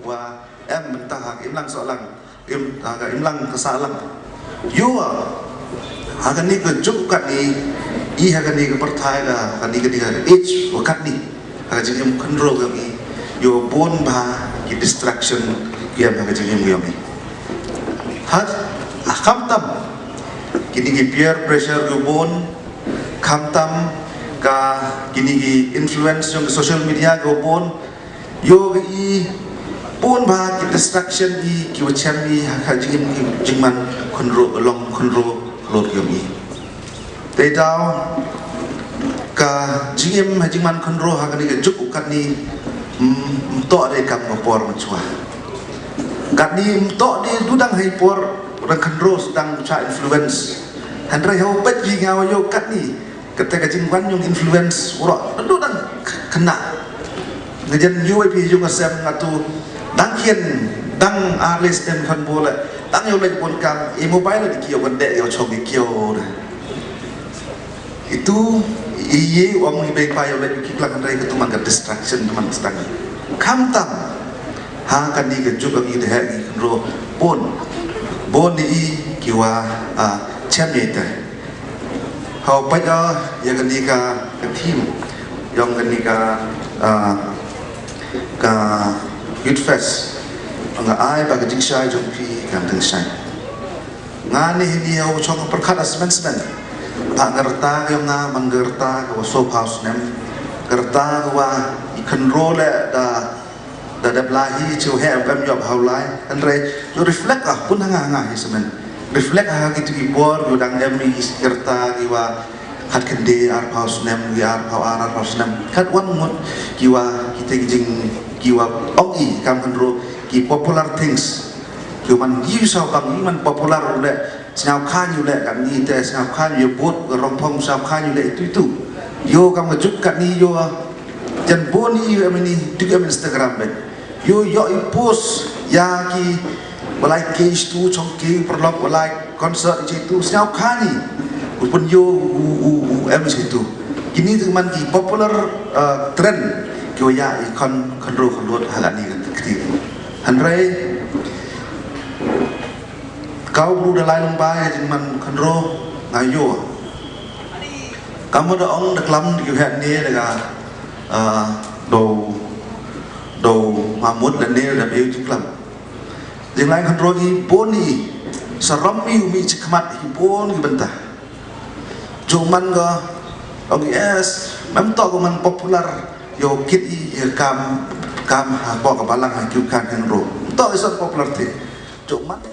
Wa em mynta ha ka imlang sohlang, im, ha ka imlang ka sahlang. Ïoh ha kane ka juk katne, i ha kane ka pyrthei ka, ha kane ka, ka age wa katne, ha ka jingim khynraw ka ngi, ïoh bun bha ki distraction ki em ha ka jingim ka ngi. Ha, ha khamtam kine ki peer pressure ki bun, khamtam Ka kini ki influence jong social media ka bun, ïoh ka i bun bha ki distraction i ki wa chem i ha ka jingim ki jingman khynro, long khynro lut yong i. Te daw ka jingim ha jingman khynro ha kani ka juk u katni, mm, mtoh de kam ka por machwa. Katni mtoh de dudang hai por orang khynro sedang cha influence. Hynrei hau pet ji ngaw ïoh katni. Kata ka jingwan yung influence wrok dudang kena. Ngejen ïoh ai pi yung asem ngatu dang kien dang arles dem kan bola dang ïoh lek pun kam i mobile di kio kan dek ïoh chok di kio dah. Itu iye wang i beng pa ïoh lek ki klak kan rai ketu man ka distraction man sedang. Kam tam ha kani ka juk ang i deh i kan ro pun. Bon i kiwa, ah, chem i teh. Hau pait ïa kani ka, ka theme jong kani ka, ah, ka Youth Fest. Nga ai ba ka jingshai jong phi kan teng shai. Nga ni hini hau chong pyrkhat asmen smen. Ba ngerta ka jong nga man ngerta ka wa so phaw snem. Ngerta ka wa i khynro le da da dep la hi chu he em ïoh hau lai. Hynrei ïoh reflect ah pun ha nga nga hi semen. Reflect ha ki tu ki bor ïoh dang em i rta ki wa khat khynde ar phaw snem, ki ar phaw ar, ar phaw snem. Khat wan ngut ki wa ki te ki jing ki wa ong i kam khynro ki popular things. Ki man ki saw bang i man popular le sñiaw khan ïoh le kan ni te sñiaw khan ïoh bot rong phong sñiaw khan ïoh le itu itu. Ïoh kam ka juk kan ni ïoh jan bon i ïoh em ni tu em Instagram ben. Ïoh ïoh i post ïa ki walai ke stu chong ke perlok walai concert i tu sñiaw khan i. U pun ïoh u, u, u em i tu. Kini tu man ki popular, uh, trend ki wa ïa i kon control control ha kan ni kan kti. Hynrei Kau bru da lai long bai ka jingman khynro nga ïoh. Kamu da ong da klam da kiwhet ne da ka, ah, do do mamut da ne da beu jingklam. Jinglai khynro i bun i sarom i umi chikmat i bun i benta. Jong man ka ong yes mem to ko man popular yo kit i kam kam ha ko ka balang ha kiu kan khynro. To i sot popular te. Jong man